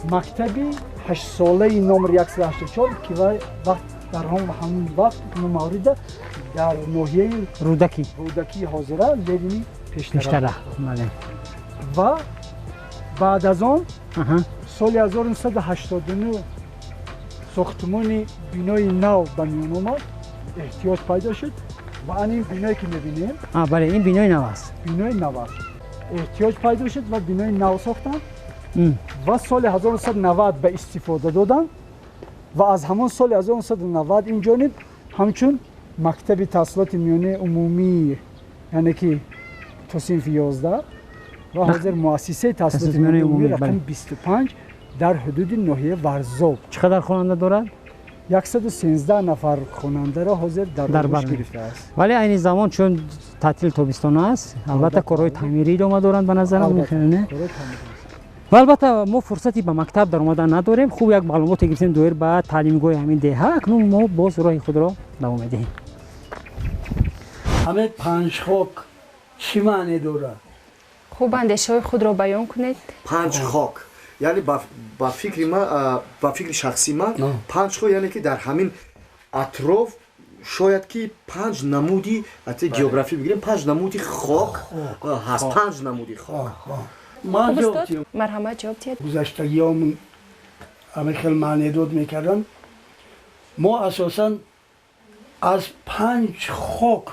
мактаби ҳаштсолаи номер 184, ки вай вақт дар ҳамон вақт маврида дар ноҳияи Рӯдакӣ. Рӯдакии ҳозира, Ленини пештара. Ва баъд аз он соли 1989 сохтмони бинои нав ба миён омад, эҳтиёҷ пайдо шуд ва ан ин биное, ки мебинем. Бале, ин бинои нав аст. Бинои нав аст. Эҳтиёҷ пайдо шуд ва бинои нав сохтанд ва соли 1990 ба истифода доданд ва аз ҳамон соли 1990 ин ҷониб ҳамчун мактаби таҳсилоти миёнаи умумӣ, яъне ки то синфи 11, ва ҳозир муассисаи таҳсилоти миёнаи умумӣ рақами 25 дар ҳудуди ноҳияи Варзоб. Чӣ қадар хонанда дорад? 113 нафар хонандаро ҳозир дар оғӯш гирифтааст. Вале айни замон, чун таътили тобистона аст, албатта, корҳои таъмирӣ идома доранд, ба назарам. Ва албатта, мо фурсати ба мактаб даромадан надорем. Хуб, як маълумоте гирифтем доир ба таълимгоҳи ҳамин деҳа. Акнун мо боз роҳи худро давом медиҳем. Ҳамин панҷхок чӣ маъне дорад? Хуб, андешаҳои худро баён кунед. Панҷ хок, яъне ба фикри ман, ба фикри шахсии ман, панҷ хок, яъне ки дар ҳамин атроф шояд ки панҷ намуди географӣ бигирем, панҷ намуди хок ҳаст, панҷ намуди хок. Марҳамат, ҷавоб диҳед. Гузаштагиёмон ҳамин хел маънедод мекарданд. Мо асосан аз панҷ хок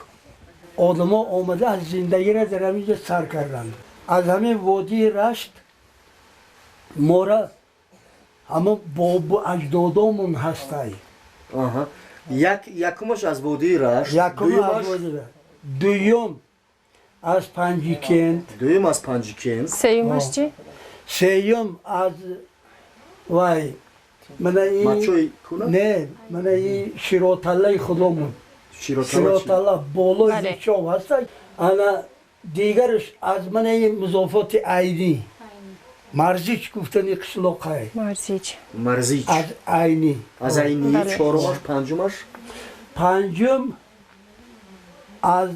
одамо омада, аз зиндагиро дар ҳамин ҷо сар карданд. Аз ҳамин водии Рашт мора ҳамон бобу аҷдодомон ҳастай. Якумаш аз водии Рашт. Дуюм аз Панҷикент. Дуюм аз Панҷикент. Сеюмаш чӣ? Сеюм аз вай, мана не, мана и Широталлаи худомон, Широталла болои Зичов ҳаста. Ана дигараш аз мана и музофоти Айнӣ, Марзич гуфтани қишлоқай. Марзич. Марзич. Аз Айнӣ. Аз Айнӣ. Чорумаш, панҷумаш? Панҷум аз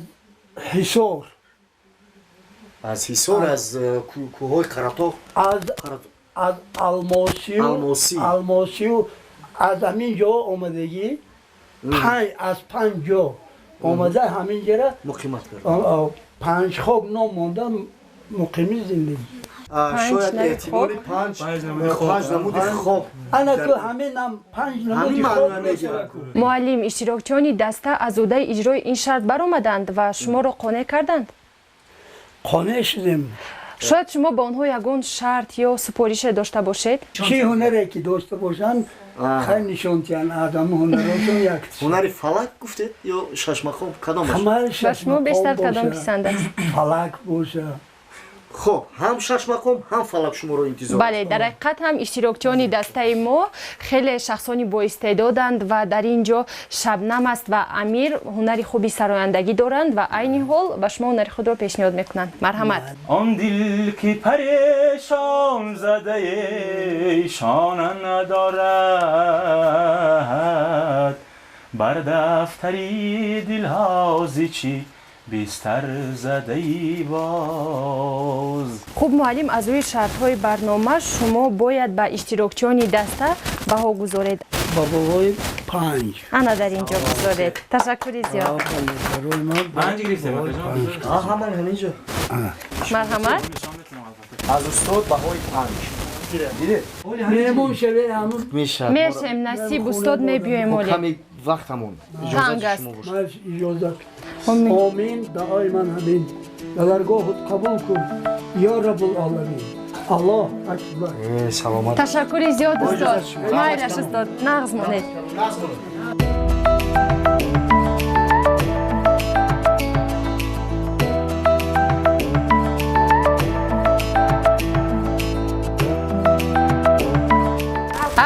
Ҳисор. Аз Ҳисор, аз кӯҳҳои Қаратоғ. Аз Алмосию. Алмосию, аз ҳамин ҷо омадагӣ, панҷ, аз панҷ ҷо омада, ҳамин ҷара муқимат кард. Панҷхок ном монда, муқими зиндагӣ. Шояд эҳтимоли панҷ намуди хок. Ана ку ҳаминам панҷ намуди хок. Муаллим, иштирокчиёни даста аз ӯҳдаи иҷрои ин шарт баромаданд ва шуморо қонеъ карданд? Қонеъ шудем. Шояд шумо ба онҳо ягон шарт ё супорише дошта бошед? Чӣ ҳунаре ки дошта бошанд. Хай нишон тиҳанд адаму ҳунарашон як. Ҳунари фалак гуфтед ё шашмақом, кадомаш? Ба шумо бештар кадом писанд аст? Фалак боша. Хуб, ҳам шашмақом, ҳам фалак шуморо интизор. Бале, дар ҳақиқат ҳам иштирокчиёни дастаи мо хеле шахсони боистеъдоданд ва дар ин ҷо Шабнам аст ва Амир ҳунари хуби сарояндагӣ доранд ва айни ҳол ба шумо ҳунари худро пешниҳод мекунанд. Марҳамат. Он дил ки парешон задаи шона надорад, бар дафтари дилҳо зи чӣ бистар задаи боз. Хуб, муаллим, аз рӯи шартҳои барнома шумо бояд ба иштирокчиёни даста баҳо гузоред. Ба баҳои 5. Ана дар ин ҷо гузоред. Ташаккури зиёд. 5 гирифтем. Ҳаман ҳаминҷо. Марҳамат. Аз устод баҳои 5. Дидед? Меҳмон шавед ҳамун. Мешем, насиб устод, мебиёем оле. Ками вақтамон. Танг аст. Иҷозат. Омин, дуои ман ҳамин. Даргоҳат қабул кун, ё Раббул-оламин. Аллоҳ акбар. Саломат. Ташаккури зиёд устод. Майлаш устод, нағз монед.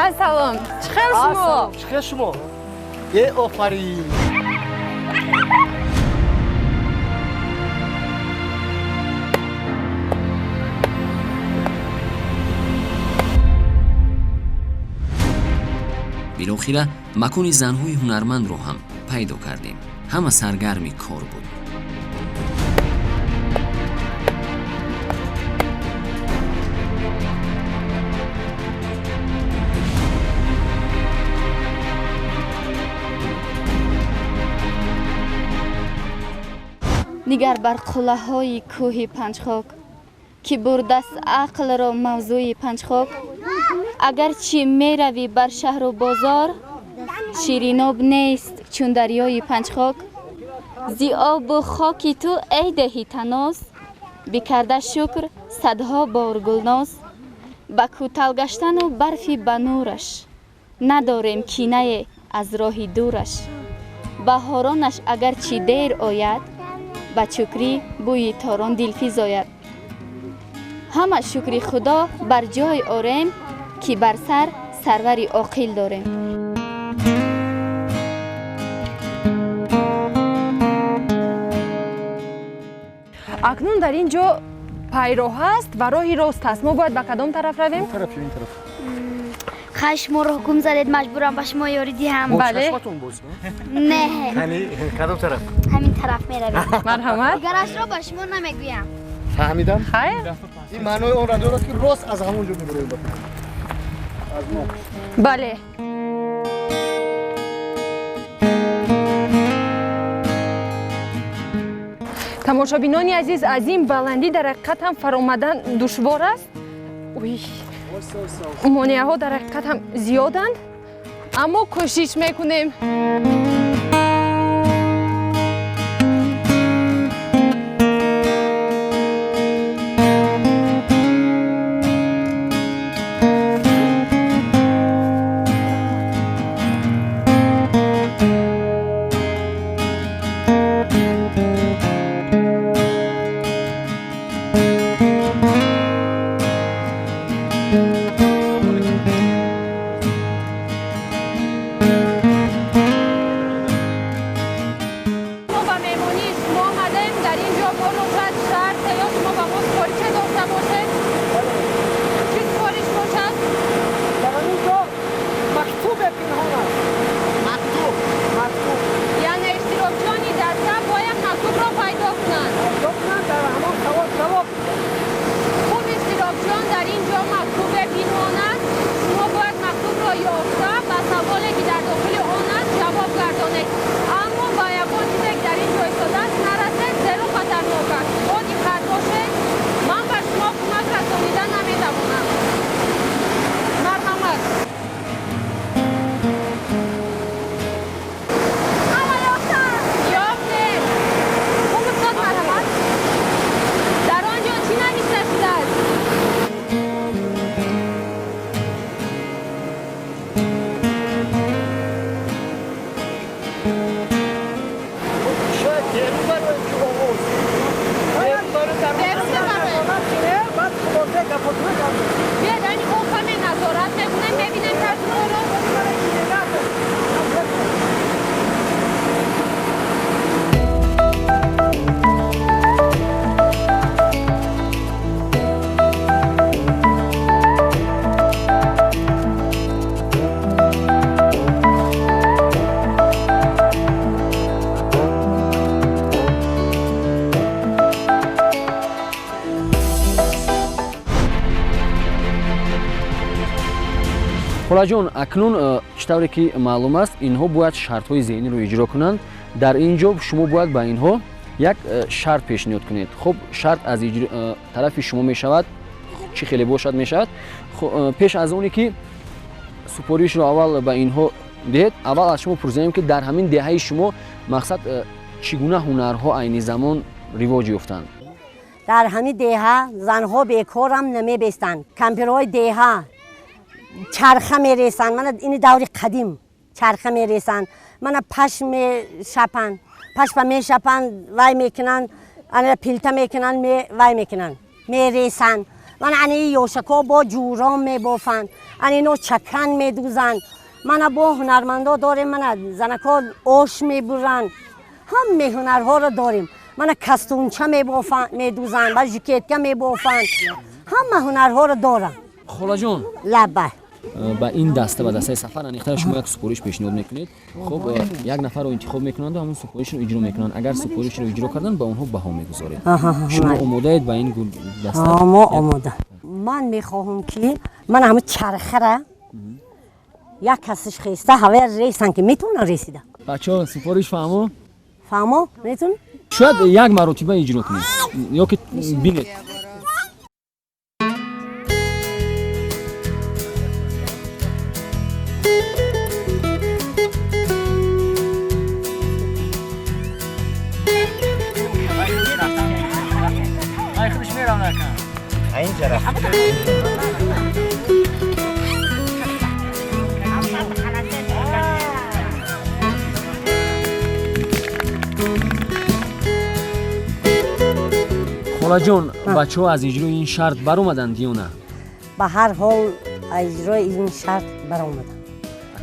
Ассалом. Чӣ хел шумо? Чӣ хел шумо? Е, офарин. Билохира макони занҳои ҳунармандро ҳам пайдо кардем. Ҳама саргарми кор буд. Нигар бар қуллаҳои кӯҳи Панҷхок, ки бурдаст ақлро мавзӯи Панҷхок. Агарчи меравӣ бар шаҳру бозор, шириноб нест чун дарёи Панҷхок. Зи обу хоки ту эй деҳи таноз, бикарда шукр садҳо бор гулноз. Ба кӯтал гаштану барфи ба нураш, надорем кинае аз роҳи дураш. Баҳоронаш агарчи дер ояд, ба чукрӣ бӯи торон дилфизояд. Ҳама шукри Худо бар ҷой орем, ки бар сар сарвари оқил дорем. Акнун дар ин ҷо пайроҳ аст ва роҳи рост аст. Мо бояд ба кадом тараф равем? Ин тараф. Хай, шумо роҳ гум задед, маҷбурам ба шумо ёрӣ диҳам. Бале. Не. Кадом тараф? Ҳамин тараф меравем. Марҳамат. Дигарашро ба шумо намегӯям. Фаҳмидам. Хайр. Ин маънои онро дорад, ки рост аз ҳамон ҷо мебароем. Аз мо. Бале. Тамошобинони азиз, аз ин баландӣ дар ҳақиқат ҳам фаромадан душвор аст. Уй. Монеаҳо дар ҳақиқат ҳам зиёданд, аммо кӯшиш мекунем. Холаҷон, акнун чӣ тавре ки маълум аст, инҳо бояд шартҳои зеҳниро иҷро кунанд. Дар ин ҷо шумо бояд ба инҳо як шарт пешниҳод кунед. Хуб, шарт аз тарафи шумо мешавад, чӣ хеле бошад мешавад. Пеш аз оне ки супоришро аввал ба инҳо диҳед, аввал аз шумо пурсидаем, ки дар ҳамин деҳаи шумо мақсад чӣ гуна ҳунарҳо айни замон ривоҷ ёфтанд? Дар ҳамин деҳа занҳо бекорам намебестанд. Кампирҳои деҳа чарха мересанд, мана ини даври қадим чарха мересанд, мана пашм мешапанд, пашма мешапанд, вай мекунанд, ана пилта мекунанд, вай мекунанд, мересанд. Мана ани ёшако бо ҷӯрон мебофанд, ани ино чакан медӯзанд. Мана бо ҳунармандо дорем, мана занако ош мебуранд, ҳаме ҳунарҳоро дорем. Мана кастунча медӯзанд, ба жикетка мебофанд, ҳама ҳунарҳоро доранд. Холаҷон, лаба ба ин даста, ба дастаи Сафар аниқтар шумо як супориш пешниҳод мекунед. Хуб, як нафарро интихоб мекунанду ҳамон супоришро иҷро мекунанд. Агар супоришро иҷро карданд, ба онҳо баҳо мегузоред. Шумо омодаед ба ин даста? Мо омода. Ман мехоҳам, ки ман ҳамун чархара як касиш хеста ҳавая ресанд, ки метавонам ресида. Бачаҳо, супориш фаҳмо? Фаҳмо, метавон? Шояд як маротиба иҷро кунед ё ки бинед. Холаҷон, бачаҳо аз иҷрои ин шарт баромаданд ё на? Ба ҳар ҳол аз иҷрои ин шарт баромаданд.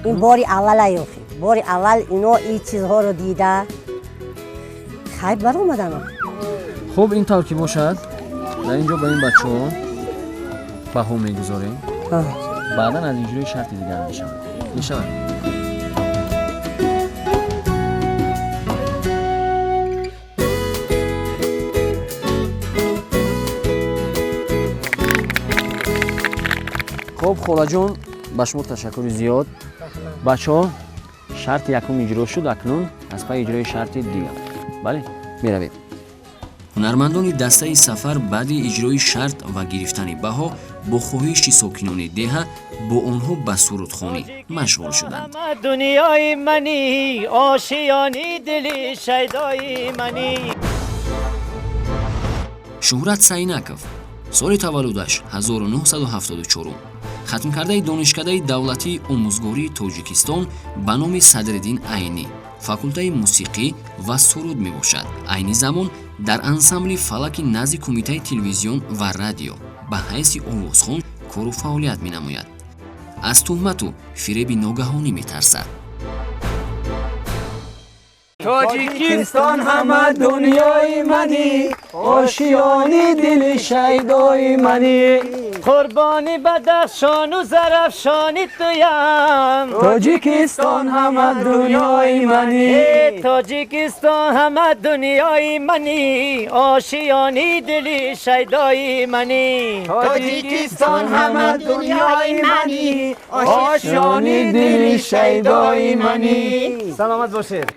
Ин бори аввала ёхи, бори аввал ино ин чизҳоро дида хайр баромаданд. Хуб, ин тавр ки бошад, дар ин ҷо ба ин бачаҳо баҳо мегузорем, баъдан аз иҷрои шарти дигар мешавад. Мешавад. Хуб, холаҷон, ба шумо ташаккури зиёд. Бачаҳо, шарти якум иҷро шуд, акнун аз пайи иҷрои шарти дигар. Бале, меравем. Ҳунармандони дастаи Сафар баъди иҷрои шарт ва гирифтани баҳо бо хоҳиши сокинони деҳа бо онҳо ба сурудхонӣ машғул шуданд. Дунёи манӣ, ошиёни дили шайдои манӣ. Шуҳрат Сайнаков соли таваллудаш 1974, хатмкардаи Донишкадаи давлатии омӯзгории Тоҷикистон ба номи Садриддин Айнӣ, факултаи мусиқӣ ва суруд мебошад. Айни замон дар ансамбли фалаки назди Кумитаи телевизион ва радио ба ҳайси овозхон кору фаъолият менамояд. Аз туҳмату фиреби ногаҳонӣ метарсад. Тоҷикистон ҳама дунёи манӣ, ошиёни дили шайдои манӣ. Қурбони Бадахшону Зарафшони туям. Тоҷикистон ҳама дунёи манӣ, Тоҷикистон ҳама дунёи манӣ, ошиёни дили шайдои манӣ. Тоҷикистон ҳама дунёи манӣ, ошиёни дили шайдои манӣ. Саломат бошед.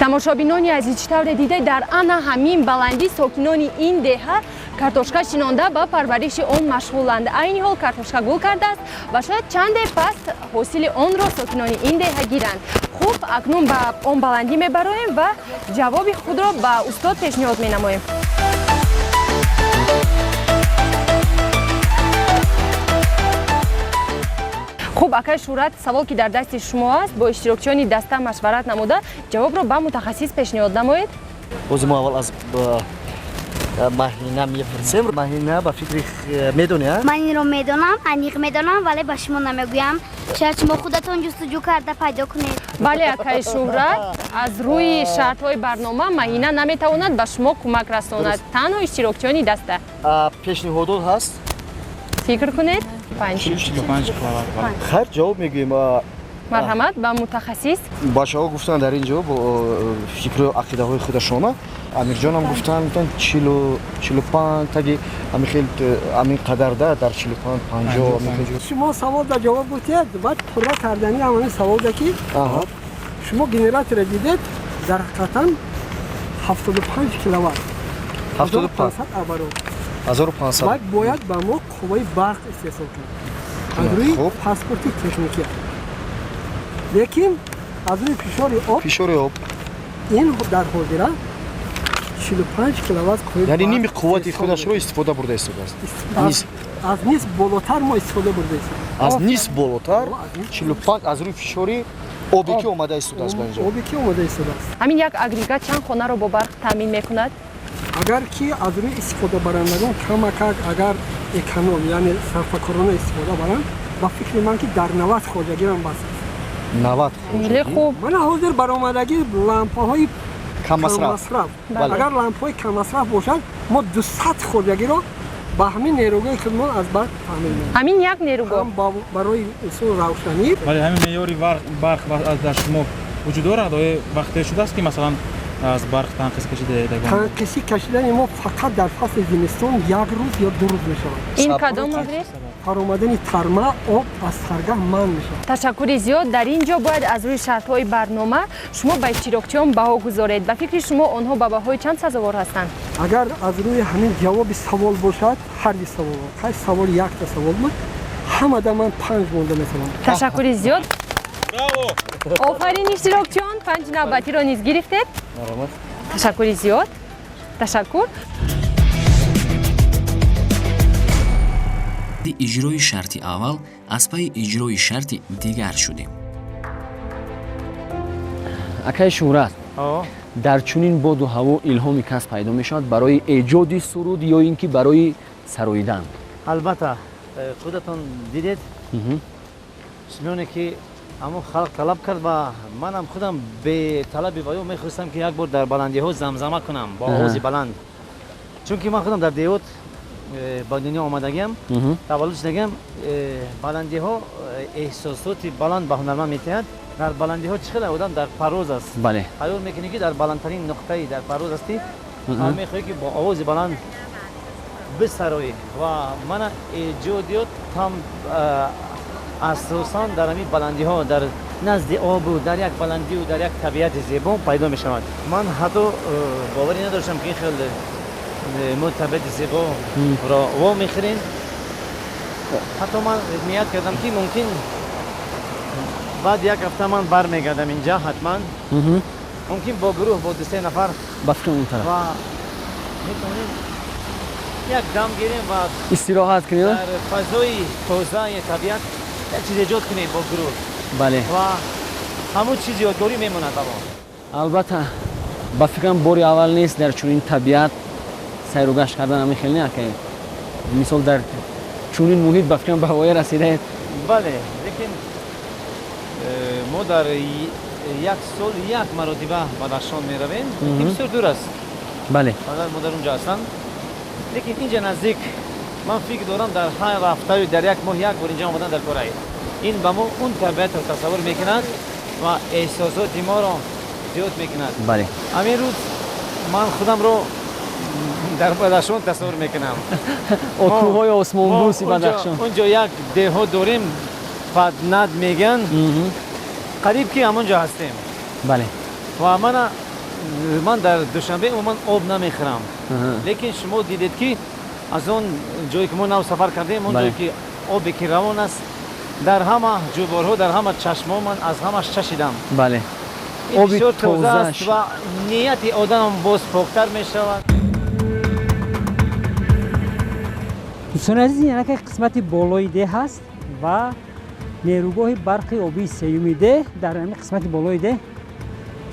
Тамошобинони азиз, чӣ тавре дида, дар ана ҳамин баландӣ сокинони ин деҳа картошка шинонда ба парвариши он машғуланд. Айни ҳол картошка гул кардааст ва шояд чанде пас ҳосили онро сокинони ин деҳа гиранд. Хуб, акнун ба он баландӣ мебароем ва ҷавоби худро ба устод пешниҳод менамоем. Хуб, акай Шӯҳрат, савол ки дар дасти шумо аст, бо иштирокчиёни даста машварат намуда ҷавобро ба мутахассис пешниҳод намоед. Бози мо аввал аз Маҳина мепурсем. Маҳина, ба фикри медонӣ? Ман инро медонам, аниқ медонам, вале ба шумо намегӯям. Шояд шумо худатон ҷустуҷӯ карда пайдо кунед. Бале, акай Шӯҳрат, аз рӯи шартҳои барнома Маҳина наметавонад ба шумо кӯмак расонад, танҳо иштирокчиёни даста. Пешниҳодот ҳаст? Фикр кунед. 5. Хайр, ҷавоб мегӯем. Марҳамат ба мутахассис. Бачаҳо гуфтанд дар ин ҷо бо фикру ақидаҳои худашона. Амирҷонам гуфтанд 45 таги ами хел ами қадар дар 45 50. Шумо савол да ҷавоб гуфтед, баъд пурра кардани ҳамин савол да ки шумо генератора дидед, дар ҳақиқатан 75 киловатт. 75 оборот. 1500. Баъд бояд ба мо қувваи барқ истеҳсол кунад. Аз рӯи паспорти техникия. Лекин аз рӯи фишори об ин дар ҳозира 45 киловатт қувваи, яъне ними қуввати худашро истифода бурда истодааст. Аз нисф болотар мо истифода бурда истодааст. Аз нисф болотар 45 аз рӯи фишори обе ки омада истодааст ба инҷо. Обе ки омада истодааст. Ҳамин як агрегат чанд хонаро бо барқ таъмин мекунад? Агар ки аз рӯи истифодабарандагон камакак агар эконом, яъне сарфакорона истифода баранд, ба фикри ман ки дар 90 хоҷагиам бас аст. 90 хеле хуб. Мана ҳозир баромадагӣ лампаҳои каммасраф. Агар лампаҳои каммасраф бошад, мо 200 хоҷагиро ба ҳамин нерӯгоҳи худмон аз барқ таъмин менамоем. Ҳамин як нерӯгоҳ барои инсон равшанӣ. Бале, ҳамин меъёри барқ дар шумо вуҷуд дорад? Оё вақте шудааст ки масалан аз барқ танқис кашидаед? Танқисӣ кашидани мо фақат дар фасли зимистон як рӯз ё 2 рӯз мешавад. Ин кадом маврид? Фаромадани тарма об аз саргаҳ манъ мешавад. Ташаккури зиёд. Дар ин ҷо бояд аз рӯи шартҳои барнома шумо ба иштирокчиён баҳо гузоред. Ба фикри шумо онҳо ба баҳои чанд сазовор ҳастанд? Агар аз рӯи ҳамин ҷавоби савол бошад, ҳар ди савол, ҳар савол якта савол буд, ҳамада ман 5 монда метавонам. Ташаккури зиёд. Офарин иштирокчиён, 5 навбатиро низ гирифтед. Ташаккури зиёд. Ташаккур. Иҷрои шарти аввал аз пайи иҷрои шарти дигар шудем. Акаи Шӯҳрат, дар чунин боду ҳаво илҳоми кас пайдо мешавад барои эҷоди суруд ё ин ки барои сароидан? Албатта, худатон дидед, чуноне ки ҳамон халқ талаб кард ва манам худам беталаби ваё мехостам ки як бор дар баландиҳо замзама кунам бо овози баланд, чунки ман худам дар деҳот ба дунё омадагиам, таваллуд шудагиам. Баландиҳо эҳсосоти баланд ба ҳунарманд метиҳад. Дар баландиҳо чӣ хеле одам дар парвоз аст, хаёл мекунӣ ки дар баландтарин нуқтаи дар парвоз ҳастӣ ва мехоҳӣ ки бо овози баланд бисароӣ. Ва мана эҷодиёт там асосан дар ҳамин баландиҳо, дар назди обу дар як баландиу дар як табиати зебо пайдо мешавад. Ман ҳатто боварӣ надоштам ки ин хел мо табиати зеборо во мехӯрем. Ҳатто ман ният кардам ки мумкин баъд як ҳафта ман бармегардам инҷа, ҳатман мумкин бо гурӯҳ, бо 2-3 нафар ба фикри он тараф ва метавонем як дам гирем ва истироҳат кунем, дар фазои тозаи табиат як чиз эҷод кунем бо гурӯҳ. Бале, ва ҳамон чиз ёдгорӣ мемонад ба мо. Албатта, ба фикрам бори аввал нест дар чунин табиат сайру гашт кардан. Ҳамин хел не акай? Мисол дар чунин муҳит ба фикрам ба ҳавоя расидаед. Бале, лекин мо дар як сол як маротиба Бадахшон меравем, ки бисёр дур аст. Бале, падар модар унҷо ҳастанд, лекин инҷа наздик. Ман фикр дорам дар ҳар ҳафтаю дар як моҳ як бор инҷа омадан дар кораи. Ин ба мо он табиатро тасаввур мекунад ва эҳсосоти моро зиёд мекунад. Бале, ҳамин рӯз ман худамро дар Бадахшон тасаввур мекунам. Кӯҳҳои осмонбӯси Бадахшон. Унҷо як деҳот дорем, Паднад мегӯянд, қариб ки ҳамон ҷо ҳастем. Бале, ва ман дар Душанбе умуман об намехӯрам, лекин шумо дидед ки аз он ҷое ки мо нав сафар кардем, он ҷое ки обе ки равон аст, дар ҳама ҷӯборҳо, дар ҳама чашмҳо ман аз ҳамаш чашидам. Бале, оби тоза аст ва нияти одамам боз поктар мешавад. Дӯстони азиз, ин яке қисмати болои деҳ аст ва нерӯгоҳи барқи обии сеюми деҳ дар ҳамин қисмати болои деҳ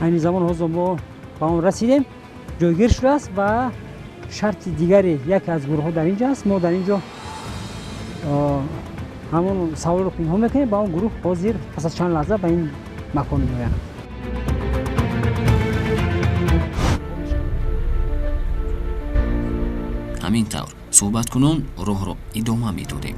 айни замон ҳозир мо ба он расидем ҷойгир шудааст ва шарти дигаре яке аз гурӯҳҳо дар ин ҷо аст. Мо дар ин ҷо ҳамон саволро пинҳон мекунем ба он гурӯҳ ҳозир пас аз чанд лаҳза ба ин макон меоянд. Ҳамин тавр суҳбаткунон роҳро идома медодем.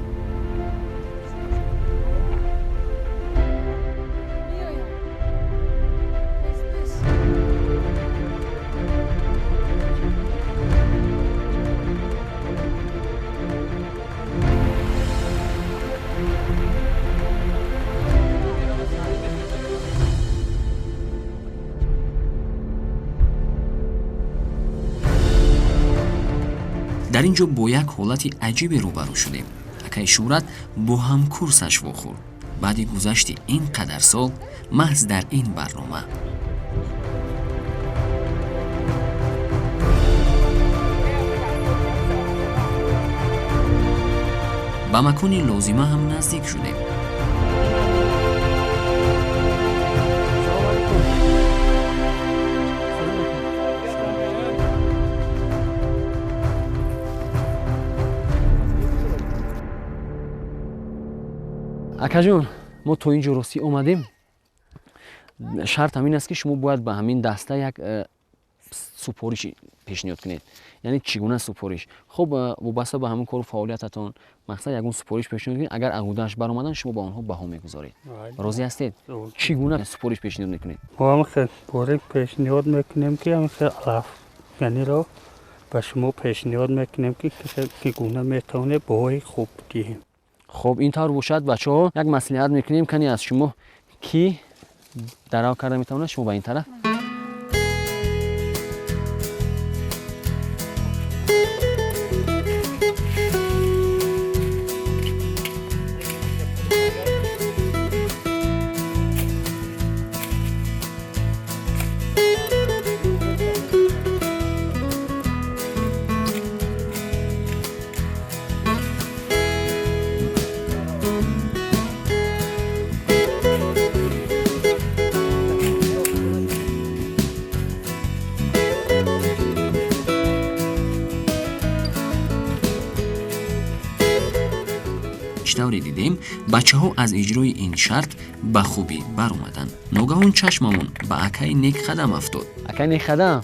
Дар ин ҷо бо як ҳолати аҷибе рӯбарӯ шудем. Акаи Шӯҳрат бо ҳамкурсаш вохӯрд. Баъди гузашти ин қадар сол маҳз дар ин барнома. Ба макони лозима ҳам наздик шудем. Акаҷон, мо то ин ҷо ростӣ омадем. Шарт ҳамин аст, ки шумо бояд ба ҳамин даста як супориш пешниҳод кунед. Яъне чӣ гуна супориш? Хуб, вобаста ба ҳамин кору фаъолиятатон, мақсад ягон супориш пешниҳод кунед. Агар ағудааш баромадан, шумо ба онҳо баҳо мегузоред. Розӣ ҳастед? Чӣ гуна супориш пешниҳод мекунед? Мо ҳамин супориш пешниҳод мекунем, ки ҳамин алафганиро ба шумо пешниҳод мекунем, ки чӣ гуна метавонед баҳои хуб диҳем. Хуб, ин тавр бошад, бачаҳо, як маслиҳат мекунем. Кани аз шумо кӣ дарав карда метавонад? Шумо ба ин тараф. Чӣ тавре дидем, бачаҳо аз иҷрои ин шарт ба хубӣ баромаданд. Ногаҳон чашмамон ба акаи Некқадам афтод. Акаи Некқадам,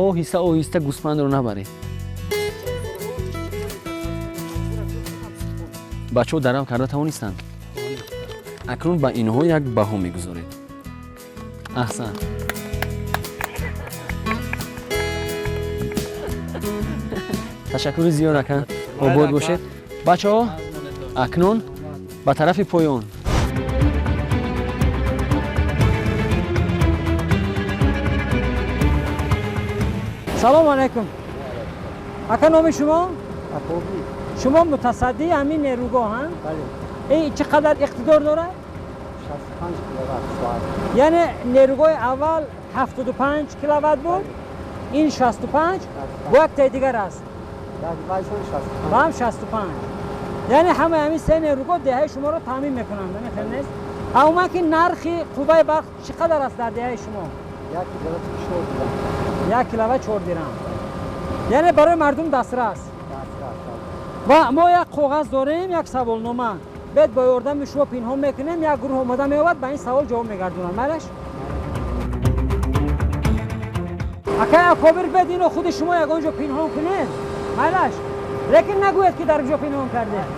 оҳиста оҳиста, гӯсфандро набаред. Бачаҳо дарав карда тавонистанд. Акнун ба инҳо як баҳо мегузоред. Аҳсан. Ташаккури зиёд, ака, обод бошед. Бачаҳо, акнун ба тарафи поён. Салому алайкум, ака. Номи шумо? Шумо мутасаддии ҳамин нерӯгоҳ? Чӣ қадар иқтидор дорад? Яъне нерӯгоҳи аввал 75 киловатт буд, ин 65, бо яктаи дигар аст, ба ҳам 65. Яъне ҳамаи ҳамин се нерӯгоҳ деҳаи шуморо таъмин мекунанд. Хел нест? Умуман, ки нархи қувваи барқ чӣ қадар аст дар деҳаи шумо? 1 киловатт 4 дирам. Яъне барои мардум дастрас. Ва мо як коғаз дорем, як саволнома. Бед бо ёрдами шумо пинҳон мекунем, як гурӯҳ омода меёбад, ба ин савол ҷавоб мегардонад. Майлаш, акай Акобир? Бед ино худи шумо ягон ҷо пинҳон кунед. Майлаш, лекин нагӯед, ки дар куҷо пинҳон кардед.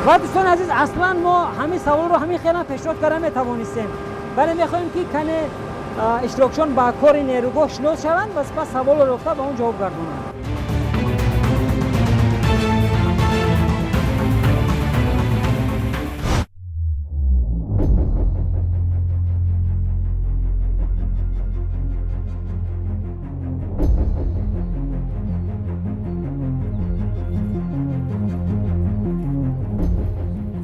Ва дӯстони азиз, аслан мо ҳамин саволро ҳамин хелам пешниҳод карда метавонистем, вале мехоҳем, ки кане иштирокчиён ба кори нерӯгоҳ шинос шаванд ва сипас саволро ёфта ба он ҷавоб гардонанд.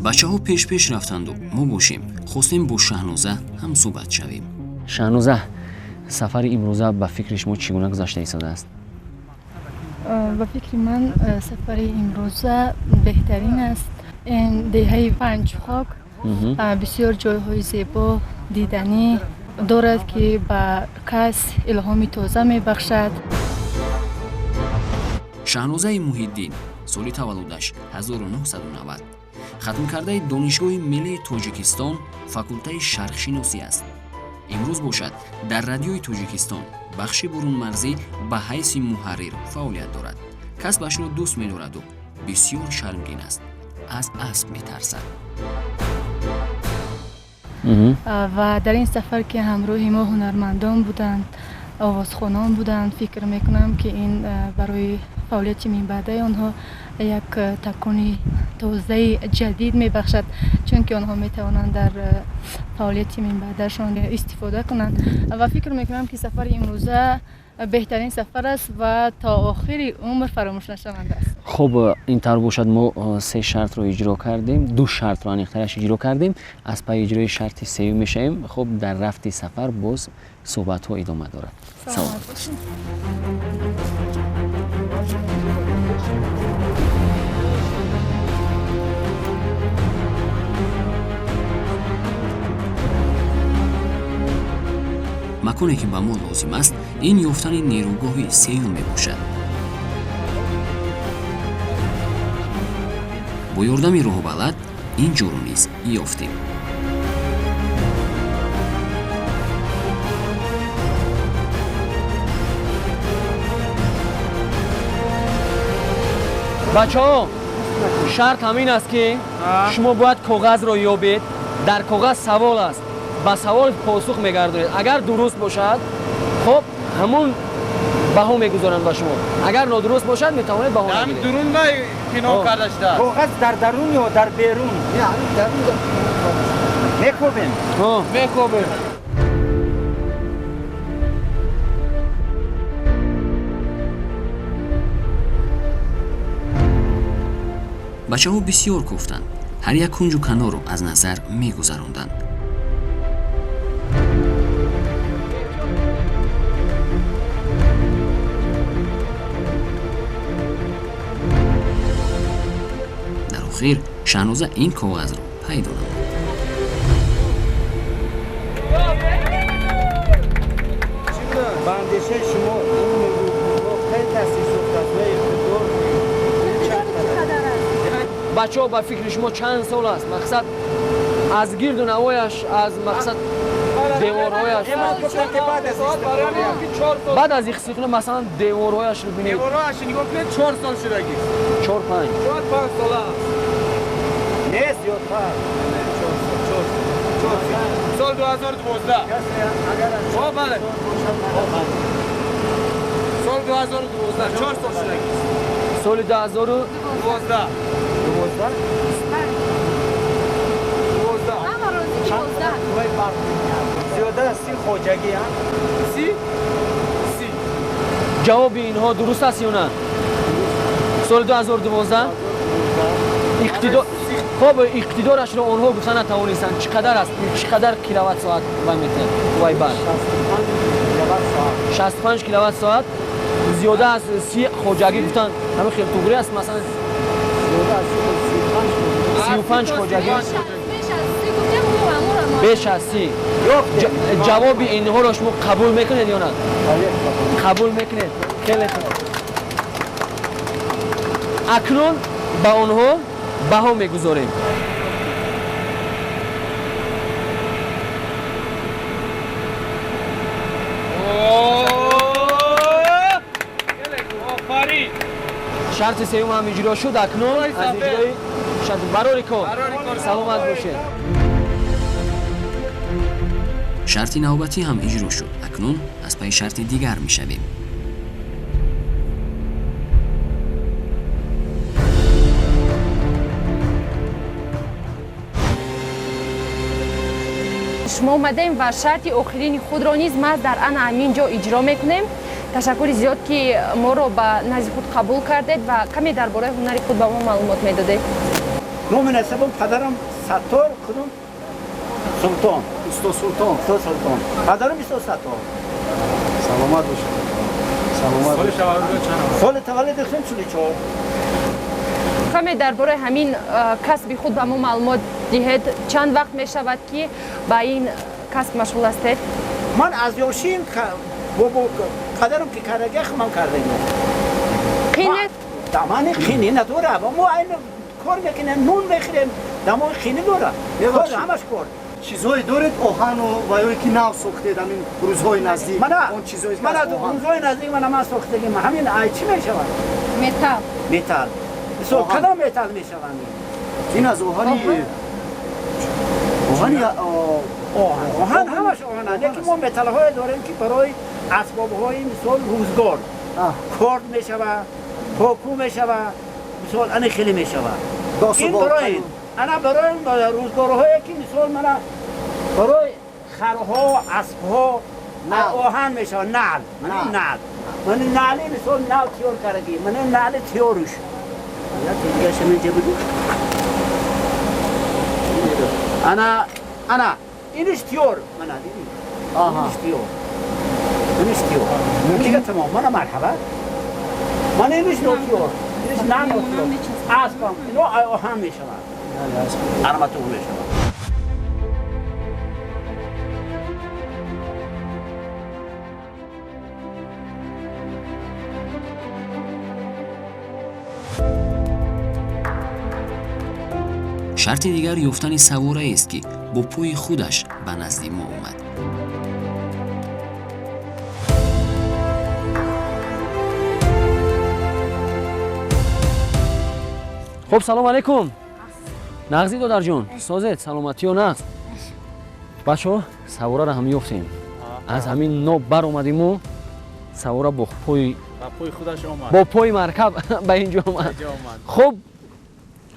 Бачаҳо пеш-пеш рафтанду мо бошем, хостем бо Шаҳноза ҳамсӯҳбат шавем. Шаҳноза, сафари имрӯза ба фикри шумо чӣ гуна гузашта истодааст? Ба фикри ман, сафари имрӯза беҳтарин аст. Ин деҳаи Панҷхок бисёр ҷойҳои зебо, диданӣ дорад, ки ба кас илҳоми тоза мебахшад. Шаҳнозаи Муҳиддин, соли таваллудаш 1990, хатмкардаи Донишгоҳи миллии Тоҷикистон, факултаи шарқшиносӣ аст. Имрӯз бошад, дар Радиои Тоҷикистон, бахши бурунмарзӣ, ба ҳайси муҳаррир фаъолият дорад. Касбашро дӯст медораду бисёр шармгин аст, аз асп метарсад. Ва дар ин сафар, ки ҳамроҳи мо ҳунармандон буданд, Овозхонон буданд. Фикр мекунам, ки ин барои фаъолияти минбаъдаи онҳо як такони тозаи ҷадид мебахшад, чунки онҳо метавонанд дар фаъолияти минбаъдашон истифода кунанд. Ва фикр мекунам, ки сафари имрӯза беҳтарин сафар аст ва то охири умр фаромӯшнашаванда аст. Хуб, ин тавр бошад, мо се шартро иҷро кардем, ду шартро аниқтараш иҷро кардем. Аз пайи иҷрои шарти сеюм мешавем. Хуб, дар рафти сафар боз суҳбатҳо идома дорад. Саломат бошед. Маконе ки ба мо лозим аст, ин ёфтани нерӯгоҳи сеюм мебошад. Бо ёрдами роҳбалад ин ҷоро низ ёфтем. Бачаҳо, шарт ҳамин аст, ки шумо бояд коғазро ёбед. Дар коғаз савол аст, ба савол посух мегардонед. Агар дуруст бошад, хоб, ҳамон баҳо мегузоранд ба шумо. Агар нодуруст бошад, метавонед баҳо нагиред. Дурун вай пинҳон карда шудааст. Коғаз дар дарун ё дар берун? Мекобем. Мекобем. Бачаҳо бисёр кофтанд, ҳар як кунҷу канорро аз назар мегузаронданд. Дар охир Шаҳноза ин коғазро пайдо намуд. Ба андешаи шумо ин нерӯгоҳ кай таъсис ёфтааст ва иқтидор чанд қадар аст? Бачаҳо, ба фикри шумо чанд сол аст? Мақсад аз гирду навояш, аз мақсад деворҳояш. Баъд аз истиқлол, масалан, деворҳояшро бинед. Деворҳояш нигоҳ кунед, 4 сол шудагӣ. 4-5. 4-5 сола аст. Не, зиёдтар. 4 сол 2012. О, бале. Сол 2012, 4 сол шудагӣ. Соли 2012. 12. Зиёда аз 30 хоҷагӣ. 30? 30. Ҷавоби инҳо дуруст аст ё на? Соли 2012 иқтидор, хоб, иқтидорашро онҳо гуфта натавонистанд. Чӣ қадар аст? Чӣ қадар киловатт соат вай метиҳад? Вай барқ 65 киловатт соат. Зиёда аз 30 хоҷагӣ гуфтанд. Ҳамин хел туғри аст, масалан 35 хоҷагӣ. Беш аз 30. Ҷавоби инҳоро шумо қабул мекунед ё на? Қабул мекунед. Хеле хуб. Акнун ба онҳо баҳо мегузорем. Шарти сеюм ҳам иҷро шуд. Акнун аз иҷрои шарт барори кор. Саломат бошед. Шарти навбатӣ ҳам иҷро шуд. Акнун аз пайи шарти дигар мешавем. Шумо омадем ва шарти охирини худро низ маҳз дар ана ҳамин ҷо иҷро мекунем. Ташаккури зиёд, ки моро ба назди худ қабул кардед ва каме дар бораи ҳунари худ ба мо маълумот медодед. Номи насабам падарам Саттор, худам Султон. Усто Султон. Усто Султон. Падарам Усто Саттор. Саломат бошед. Саломат. Соли таваллуд чанд? Соли таваллуди худам 44. Каме дар бораи ҳамин касби худ ба мо маълумот диҳед. Чанд вақт мешавад, ки ба ин касб машғул ҳастед? Ман аз ёшим бобо падарам ки кардагӣ, ман кардагӣ. Қинет? Дамани қини надора. Мо айн кор мекунем, нун мехӯрем, дамои қини дора. Ҳамаш кор. Чизҳое доред, оҳану ва ё ки нав сохтед ҳамин рӯзҳои наздик? Он чизҳое мана рӯзҳои наздик мана ман сохтагим. Ҳамин ай чӣ мешавад? Металл. Металл. Мисол, кадом металл мешаванд? Ин аз оҳани оҳани оҳан, ҳамаш оҳан. Лекин мо металлҳое дорем, ки барои Асбобҳои мисол рӯзгор корд мешава, поку мешава, мисол ана хеле мешава. Ин барои ана барои рӯзгорҳое ки мисол мана барои харҳо, аспҳо оҳан мешава, наъл, мана наъл. Мана наъли мисол нав тиёр кардаги, мана наъли тиёруш. Як дигаша менҷа буду. Ана ана иниш тиёр, мана диди. Иниш тиёр. Иниш тиёр. Дига тамом, мана марҳаба. Мана иниш нотиёр. Иниш на нотиёр. Аспам, ино оҳан мешавад. Арматур мешавад. Шарти дигар ёфтани савораест, ки бо пои худаш ба назди мо омад. Хуб, салом алейкум. Нағзи, додарҷон, созед, саломатиё нағз. Бачаҳо, савораро ҳам ёфтем. Аз ҳамин ноб баромадиму савора бо пои худаш омад, бо пои маркаб ба ин ҷо омад. Хуб,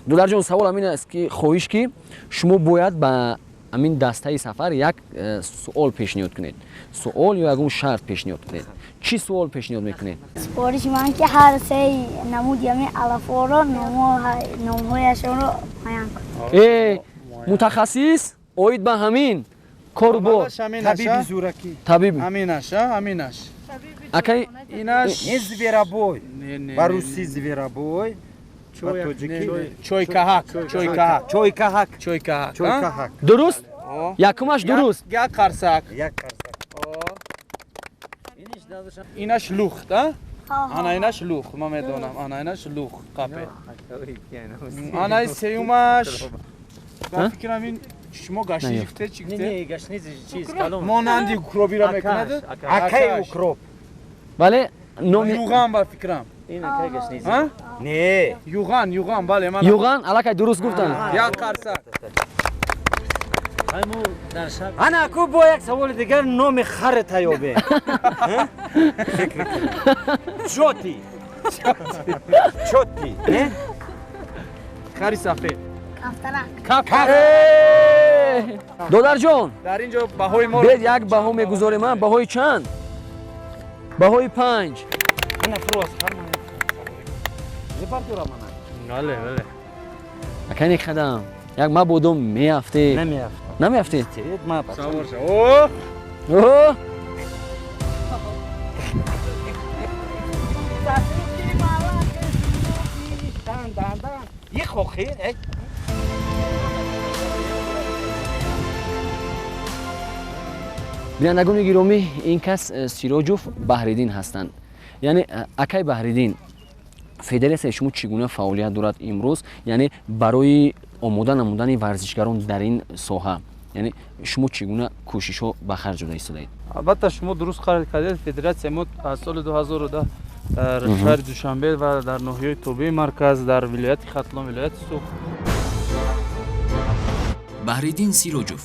додарҷон, савол ҳамин аст ки хоҳиш ки шумо бояд ба ҳамин дастаи сафар як суол пешниҳод кунед, суол ё ягон шарт пешниҳод кунед. Чӣ суол пешниҳод мекунед? Супориши ман ки ҳар сеи намуди ҳамин алафҳоро номҳояшонро муайян кунед. Э, мутахассис оид ба ҳамин корубор, табиби зӯракӣ, табиб ҳаминаш, ҳаминаш акай инаш зверобой, ба русӣ зверобой, чойкаҳак, чойкаҳак, чойкаҳак, чойкаҳак, чойкаҳак. Дуруст, якумаш дуруст. Як қарсак, як қарсак. Инаш лухт, ана инаш лухт, ман медонам, ана инаш лухт қапе. Ана сеюмаш ба фикрам ин шумо гашниз гуфте, чӣ гуфте? Не, гашниз чиз калон. Монанди укробиро мекунад? Акаи укроб. Бале, номи юған ба фикрам. Ин акаи гашниз. Не. Юған, юған, бале, ман. Юған, аллакай дуруст гуфтанд. Як қарсак. Ана ку бо як саволи дигар, номи харе таёбе. Фикр кун. Чоти. Чоти, не? Хари сафед. Кафтарак. Додарҷон, дар ин ҷо баҳои мо бед як баҳо мегузорем, а? Баҳои чанд? Баҳои 5. Ана фроз хар ман. Зебардура мана. Бале, бале. Акай қадам. Як мабодо меафте. Намеафтам. Намеафте? Савор ша. О! О! Бинандагони гиромӣ, ин кас Сироҷов Баҳриддин ҳастанд. Яъне акай Баҳриддин, федератсияи шумо чӣ гуна фаъолият дорад имрӯз, яъне барои омода намудани варзишгарон дар ин соҳа, яъне шумо чӣ гуна кӯшишҳо ба харҷ дода истодаед? Албатта, шумо дуруст қайд кардед. Федератсияи мо аз соли 2010 дар шаҳри Душанбе ва дар ноҳияи тобеи марказ, дар вилояти Хатлон, вилояти Суғд. Баҳриддин Сироҷов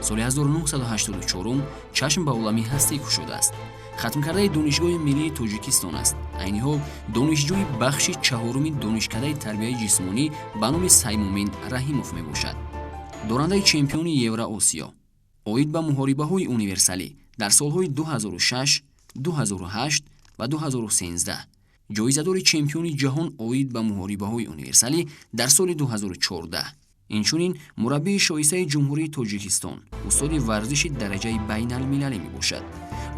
соли 1984 чашм ба олами ҳастӣ кушодааст. Хатмкардаи Донишгоҳи миллии Тоҷикистон аст. Айни ҳол донишҷӯи бахши чаҳоруми Донишкадаи тарбияи ҷисмонӣ ба номи Саймумин Раҳимов мебошад. Дорандаи чемпиони Евроосиё оид ба муҳорибаҳои универсалӣ дар солҳои 2006, 2008 ва 2013, ҷоизадори чемпиони ҷаҳон оид ба муҳорибаҳои универсалӣ дар соли 2014, инчунин мураббии шоистаи Ҷумҳурии Тоҷикистон, устоди варзиши дараҷаи байналмилалӣ мебошад.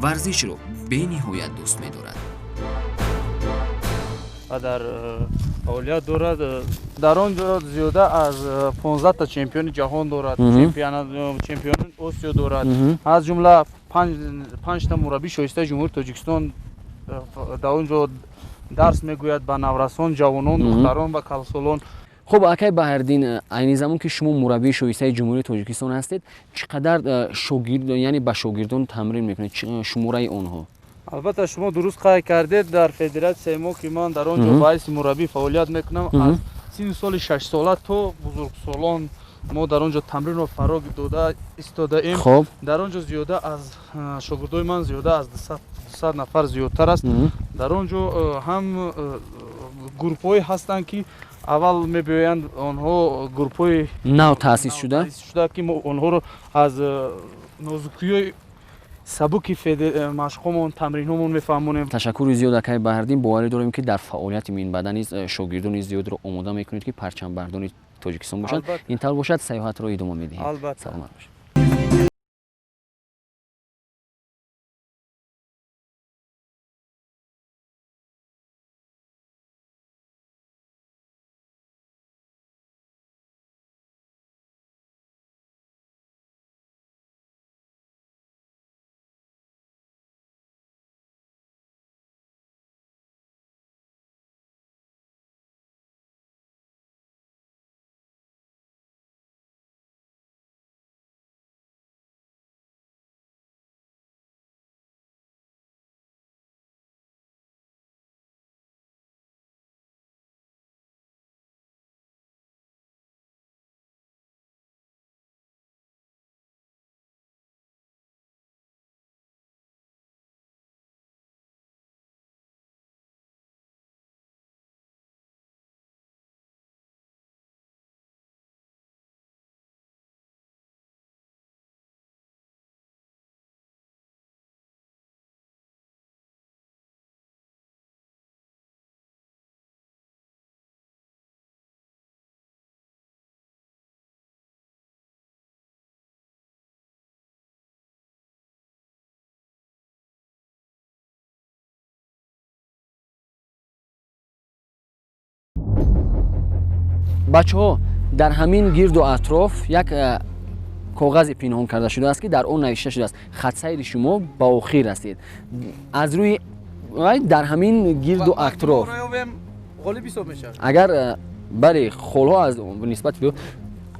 Варзишро бениҳоят дӯст медорад. Ва дар фаъолият дорад. Дар он ҷо зиёда аз 15 та чемпиони ҷаҳон дорад, чемпиони Осиё дорад, аз ҷумла 5 та мураббии шоистаи Ҷумҳурии Тоҷикистон дар он ҷо дарс мегӯяд ба наврасон, ҷавонон, духтарон ва калсолон. Хуб, акай Баҳриддин, айни замон ки шумо мураббии шоистаи Ҷумҳурии Тоҷикистон ҳастед, чӣ қадар шогирд, яъне ба шогирдон тамрин мекунед, шумораи онҳо? Албатта, шумо дуруст қайд кардед. Дар федератсияи мо, ки ман дар он ҷо ба ҳайси мураббӣ фаъолият мекунам, аз синни соли 6-сола то бузургсолон Мо дар он ҷо тамринро фаро дода истодаем. Дар он ҷо зиёда аз шогирдои ман зиёда аз 200 нафар зиёдтар аст. Дар он ҷо ҳам гурӯҳҳое ҳастанд, ки аввал мебиёянд, онҳо гурӯҳҳои нав таъсис шуда, ки мо онҳоро аз нозукиҳои сабуки машқҳомон, тамринҳомон мефаҳмонем. Ташаккури зиёд, акай Баҳриддин. Боварӣ дорем, ки дар фаъолияти минбаъда низ шогирдони зиёдро омода мекунед, ки парчамбардони Тоҷикистон бошанд. Ин тавр бошад, сайёҳатро идома медиҳем. Саломат бошед. Бачаҳо, дар ҳамин гирду атроф як коғазе пинҳон карда шудааст, ки дар он навишта шудааст: хатсайри шумо ба охир расид. Аз рӯи дар ҳамин гирду атроф ғолиб ҳисоб мешавад. Агар бале, холҳо аз нисбати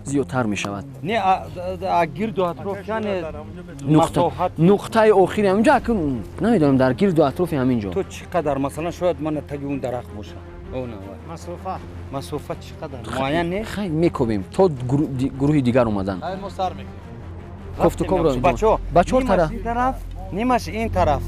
зиёдтар мешавад. Не, гирду атроф яъне нуқтаи охири ҳаминҷо, акун намедонам, дар гирду атрофи ҳамин ҷо то чӣ қадар, масалан, шояд мана таги он дарахт бошад. Масофа чӣ қадар муайян нест. Хай, мекобем то гурӯҳи дигар омадан. Мо сар мекунем. Кофтукобро ба чор тараф, нимаш ин тараф.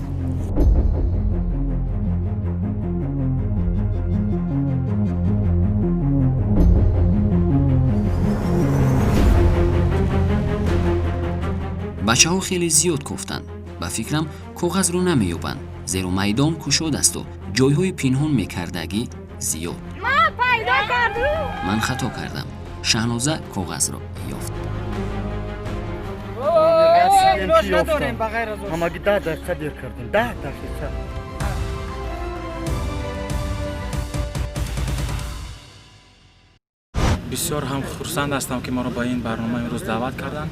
Бачаҳо хеле зиёд кофтанд. Ба фикрам, коғазро намеёбанд, зеро майдон кушод асту ҷойҳои пинҳон мекардагӣ зиёд. Ман хато кардам. Шаҳноза коғазро ёфт. Ҳамагӣ 10 дақиқа дер кардем, 10 дақиқа. Бисёр ҳам хурсанд ҳастам, ки моро ба ин барнома имрӯз даъват карданд,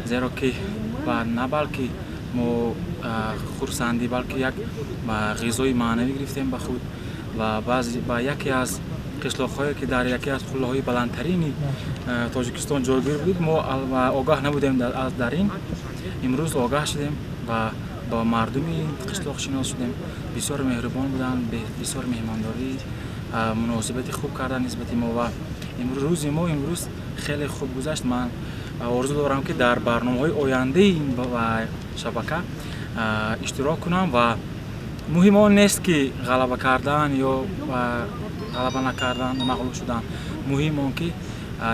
зеро ки на балки мо хурсандӣ, балки як ғизои маънавӣ гирифтем ба худ ва ба яке аз қишлоқҳое, ки дар яке аз қуллаҳои баландтарини Тоҷикистон ҷойгир буд, мо огаҳ набудем дар ин. Имрӯз огаҳ шудем ва ба мардуми ин қишлоқ шинос шудем. Бисёр меҳрубон буданд, бисёр меҳмондорӣ, муносибати хуб карданд нисбати мо ва рӯзи мо имрӯз хеле хуб гузашт. Ман орзу дорам, ки дар барномаҳои ояндаи ин шабака иштирок кунам ва муҳим он нест, ки ғалаба кардан ё ғалаба накардан, мағлуб шудан. Муҳим он, ки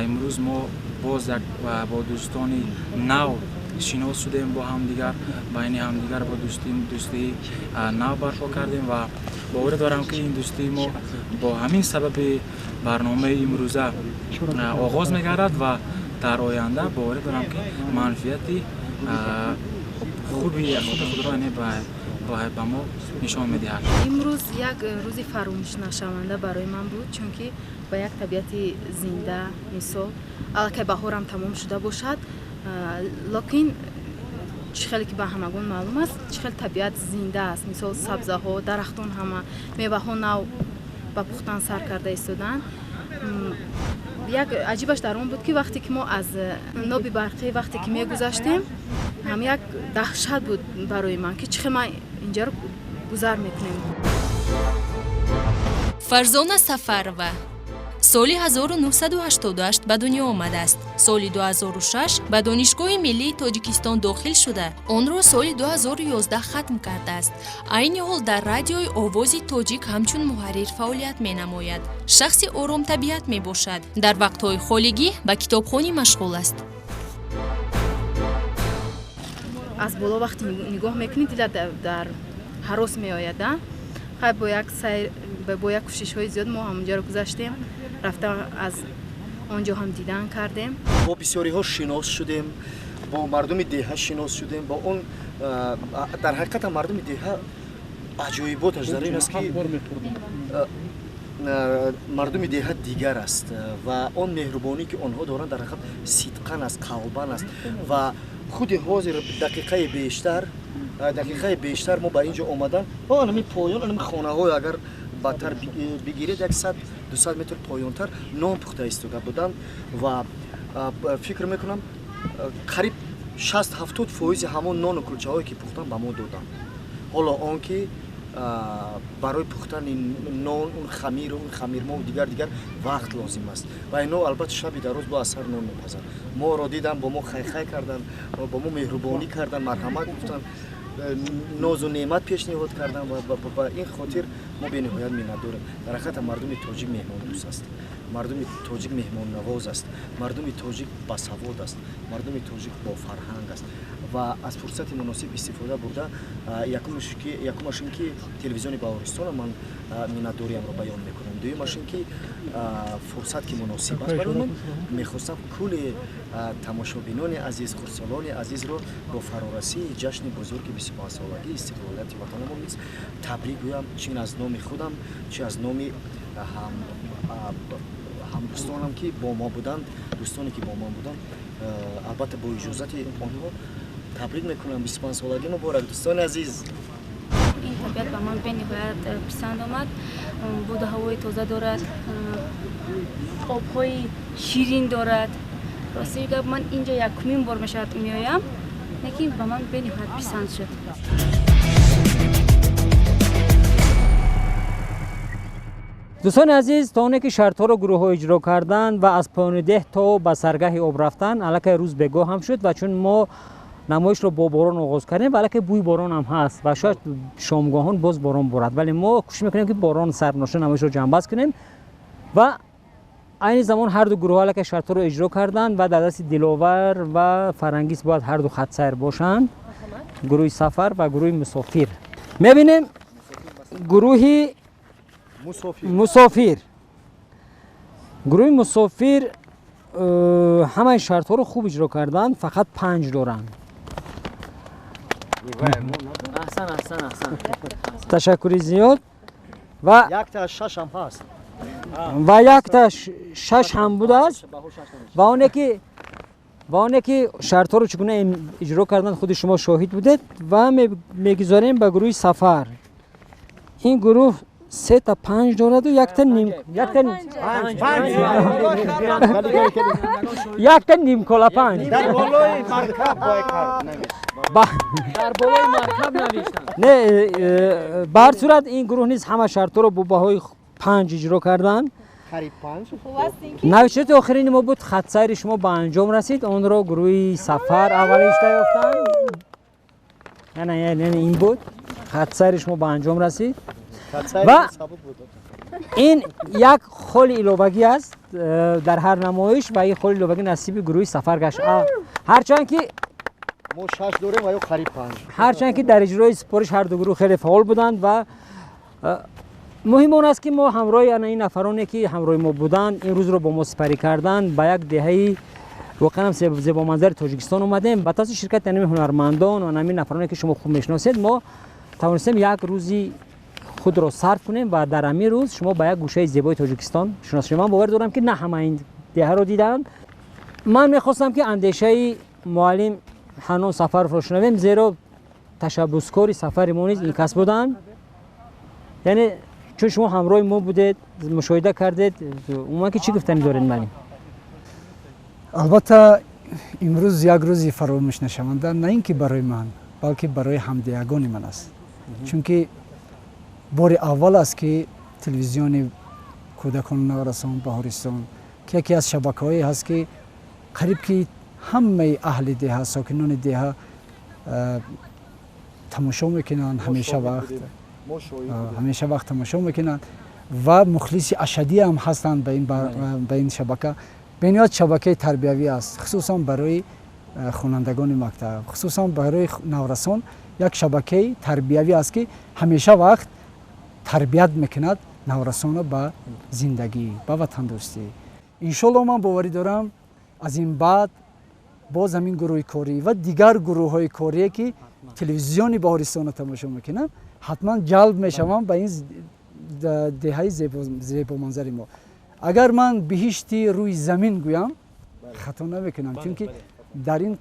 имрӯз мо боз як бо дӯстони нав шинос шудем, бо ҳамдигар, байни ҳамдигар бо дӯстии нав барпо кардем ва боварӣ дорам, ки ин дӯстии мо бо ҳамин сабаби барномаи имрӯза оғоз мегардад ва дар оянда боварӣ дорам, ки манфиати хуби худро ба мо нишон медиҳад. Имрӯз як рӯзи фаромӯшнашаванда барои ман буд, чунки ба як табиати зинда, мисол, аллакай баҳорам тамом шуда бошад, лекин чӣ хеле ки ба ҳамагон маълум аст, чӣ хел табиат зинда аст. Мисол, сабзаҳо, дарахтон, ҳама меваҳо нав ба пухтан сар карда истоданд. Як аҷибаш дар он буд, ки вақте ки мо аз ноби барқӣ вақте ки мегузаштем, ҳам як даҳшат буд барои ман, ки чӣ хел ман инҷаро гузар мекунем. Фарзона Сафарова, Соли 1988 ба дунё омадааст. Соли 2006 ба Донишгоҳи миллии Тоҷикистон дохил шуда, онро соли 2011 хатм кардааст. Айни ҳол дар радиои Овози Тоҷик ҳамчун муҳаррир фаъолият менамояд. Шахси оромтабиат мебошад. Дар вақтҳои холигӣ ба китобхонӣ машғул аст. Аз боло вақте нигоҳ мекунӣ, дилат дар ҳарос меояд. Хай, бо як сайр, бо як кӯшишҳои зиёд мо ҳамонҷоро гузаштем, рафта аз он ҷо ҳам дидан кардем. Бо бисёриҳо шинос шудем, бо мардуми деҳа шинос шудем, бо он дар ҳақиқат мардуми деҳа аҷоиботаш дар ин аст, ки мардуми деҳа дигар аст ва он меҳрубонӣ, ки онҳо доранд, дар ҳақиқат сидқан аст, қалбан аст. Ва худи ҳозир дақиқаи бештар мо ба ин ҷо омадан, анами поён, анами хонаҳое, агар баъдтар бигиред, 100-200 метр поёнтар нон пухта истода буданд ва фикр мекунам, қариб 60-70% ҳамон нону кулчаҳое, ки пухтан, ба мо доданд. Ҳоло он ки барои пухтани нон, он хамиру он хамирмову дигар дигар вақт лозим аст ва ино албатта шаби дароз бо аз сар нон мепазанд. Моро дидан, бо мо хайхай карданд, бо мо меҳрубонӣ карданд, марҳамат гуфтанд, нозу неъмат пешниҳод карданд ва ба ин хотир мо бениҳоят миннатдорем. Дар ҳақиқат, мардуми тоҷик меҳмондӯст аст, мардуми тоҷик меҳмоннавоз аст, мардуми тоҷик басавод аст, мардуми тоҷик бофарҳанг аст. Ва аз фурсати муносиб истифода бурда, якумаш ин ки телевизиони Баҳористона ман миннатдориамро баён мекунам, дуюмаш ин ки фурсат ки муносиб аст барои ман, мехостам кулли тамошобинони азиз, хурдсолони азизро бо фарорасии ҷашни бузурги 25-солагии истиқлолияти ватанамон низ табрик гӯям, чи аз номи худам, чи аз номи ҳамдӯстонам, ки бо мо буданд, дӯстоне, ки бо мо буданд, албатта бо иҷозати онҳо табрик мекунам. 25-солагӣ муборак, дӯстони азиз! Ин табиат ба ман бениҳоят писанд омад. Боду ҳавои тоза дорад, обҳои ширин дорад. Рости гап, ман инҷо якумин бор мешавад меоям, лекин ба ман бениҳоят писанд шуд. Дӯстони азиз, то оне ки шартҳоро гурӯҳҳо иҷро карданд ва аз поёни деҳ то ба саргаҳи об рафтан, аллакай рӯз бегоҳ ҳам шуд. Ва чун мо намоишро бо борон оғоз кардем ва аллакай бӯи борон ҳам ҳаст ва шояд шомгоҳон боз борон борад, вале мо кӯшиш мекунем, ки борон сар нашуда намоишро ҷамъбаст кунем. Ва айни замон ҳарду гурӯҳ аллакай шартҳоро иҷро карданд ва дар дасти Диловар ва Фарангиз бояд ҳарду хатсайр бошанд, гурӯҳи Сафар ва гурӯҳи Мусофир. Мебинем, гурӯҳи Мусофир, гурӯҳи Мусофир ҳамаи шартҳоро хуб иҷро карданд, фақат панҷ доранд. Аҳсан, аҳсан, аҳсан. Ташаккури зиёд. Ва якта шашам ҳаст. Ва якта шаш ҳам будааст. Ва оне ки шартҳоро чӣ гуна иҷро карданд, худи шумо шоҳид будед. Ва мегузорем ба гурӯҳи Сафар. Ин гурӯҳ сета панҷ дораду якта ним, якта нимкола панҷ. Дар болои маркаб бояд кард. Дар болои маркаб навиштанд. Не, ба ҳар сурат ин гурӯҳ низ ҳама шартҳоро бо баҳои панҷ иҷро карданд. Қариб панҷ. Навишаи охирини мо буд. Хатсайри шумо ба анҷом расид. Онро гурӯҳи Сафар аввалин шуда ёфтанд. Яъне ин буд, хатсайри шумо ба анҷом расид. Ва ин як холи иловагӣ аст дар ҳар намоиш ва ин холи иловагӣ насиби гурӯҳи Сафар гашт, ҳарчанд ки мо шаш дорем ва ё қариб панҷ. Ҳарчанд ки дар иҷрои супориш ҳарду гурӯҳ хеле фаъол буданд. Ва муҳим он аст, ки мо ҳамроҳи ана ин нафароне, ки ҳамроҳи мо буданд, ин рӯзро бо мо сипарӣ карданд, ба як деҳаи воқеан ҳам зебоманзари Тоҷикистон омадем. Ба тавассути ширкати анами ҳунармандон ва анами нафароне, ки шумо хуб мешиносед, мо тавонистем як рӯзи худро сарф кунем ва дар ҳамин рӯз шумо ба як гӯшаи зебои Тоҷикистон шинос шудем. Ман бовар дорам, ки на ҳама ин деҳаро дидаанд. Ман мехостам, ки андешаи муаллим Ҳаннон Сафаровро шунавем, зеро ташаббускори сафари мо низ ин кас буданд. Яъне чун шумо ҳамроҳи мо будед, мушоҳида кардед, умуман ки чӣ гуфтанӣ доред, муаллим? Албатта, имрӯз як рӯзи фаромӯшнашаванда на ин ки барои ман, балки барои ҳамдиягони ман аст, чунки бори аввал аст, ки телевизиони Кӯдакону наврасон Баҳористон, ки яке аз шабакаҳое ҳаст, ки қариб ки ҳамаи аҳли деҳа, сокинони деҳа тамошо мекунанд, ҳамеша вақт тамошо мекунанд ва мухлиси ашаддӣ ҳам ҳастанд ба ин шабака. Бениҳоят шабакаи тарбиявӣ аст, хусусан барои хонандагони мактаб, хусусан барои наврасон як шабакаи тарбиявӣ аст, ки ҳамеша вақт тарбият мекунад наврасонро ба зиндагӣ, ба ватандӯстӣ. Иншолло, ман боварӣ дорам, аз ин баъд боз ҳамин гурӯҳи корӣ ва дигар гурӯҳҳои корие, ки телевизиони Баҳористонро тамошо мекунанд, ҳатман ҷалб мешаванд ба ин деҳаи зебоманзари мо. Агар ман биҳишти рӯи замин гӯям, хато намекунам, чунки дар ин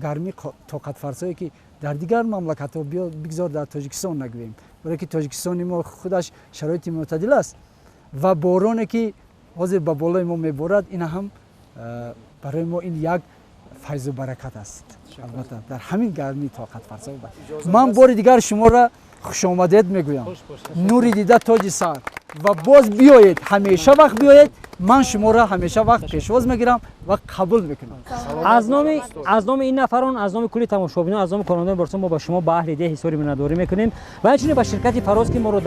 гармӣ тоқатфарсое, ки дар дигар мамлакатҳо, бигзор дар Тоҷикистон нагӯем, барое ки Тоҷикистони мо худаш шароити мӯътадил аст, ва бороне, ки ҳозир ба болои мо меборад, ина ҳам барои мо ин як файзу баракат аст. Албатта, дар ҳамин гармии тоқатфарсо ман бори дигар шуморо хушомадед мегӯям. Нури дида, тоҷи сар, ва боз биёед, ҳамеша вақт биёед, ман шуморо ҳамеша вақт пешвоз мегирам ва қабул мекунам. Аз номи ин нафарон, аз номи кулли тамошобинон, аз номи кормандони Баҳористон мо ба шумо, ба аҳли деҳ, изҳори миннатдорӣ мекунем ва инчунин ба ширкати Фароз, ки моро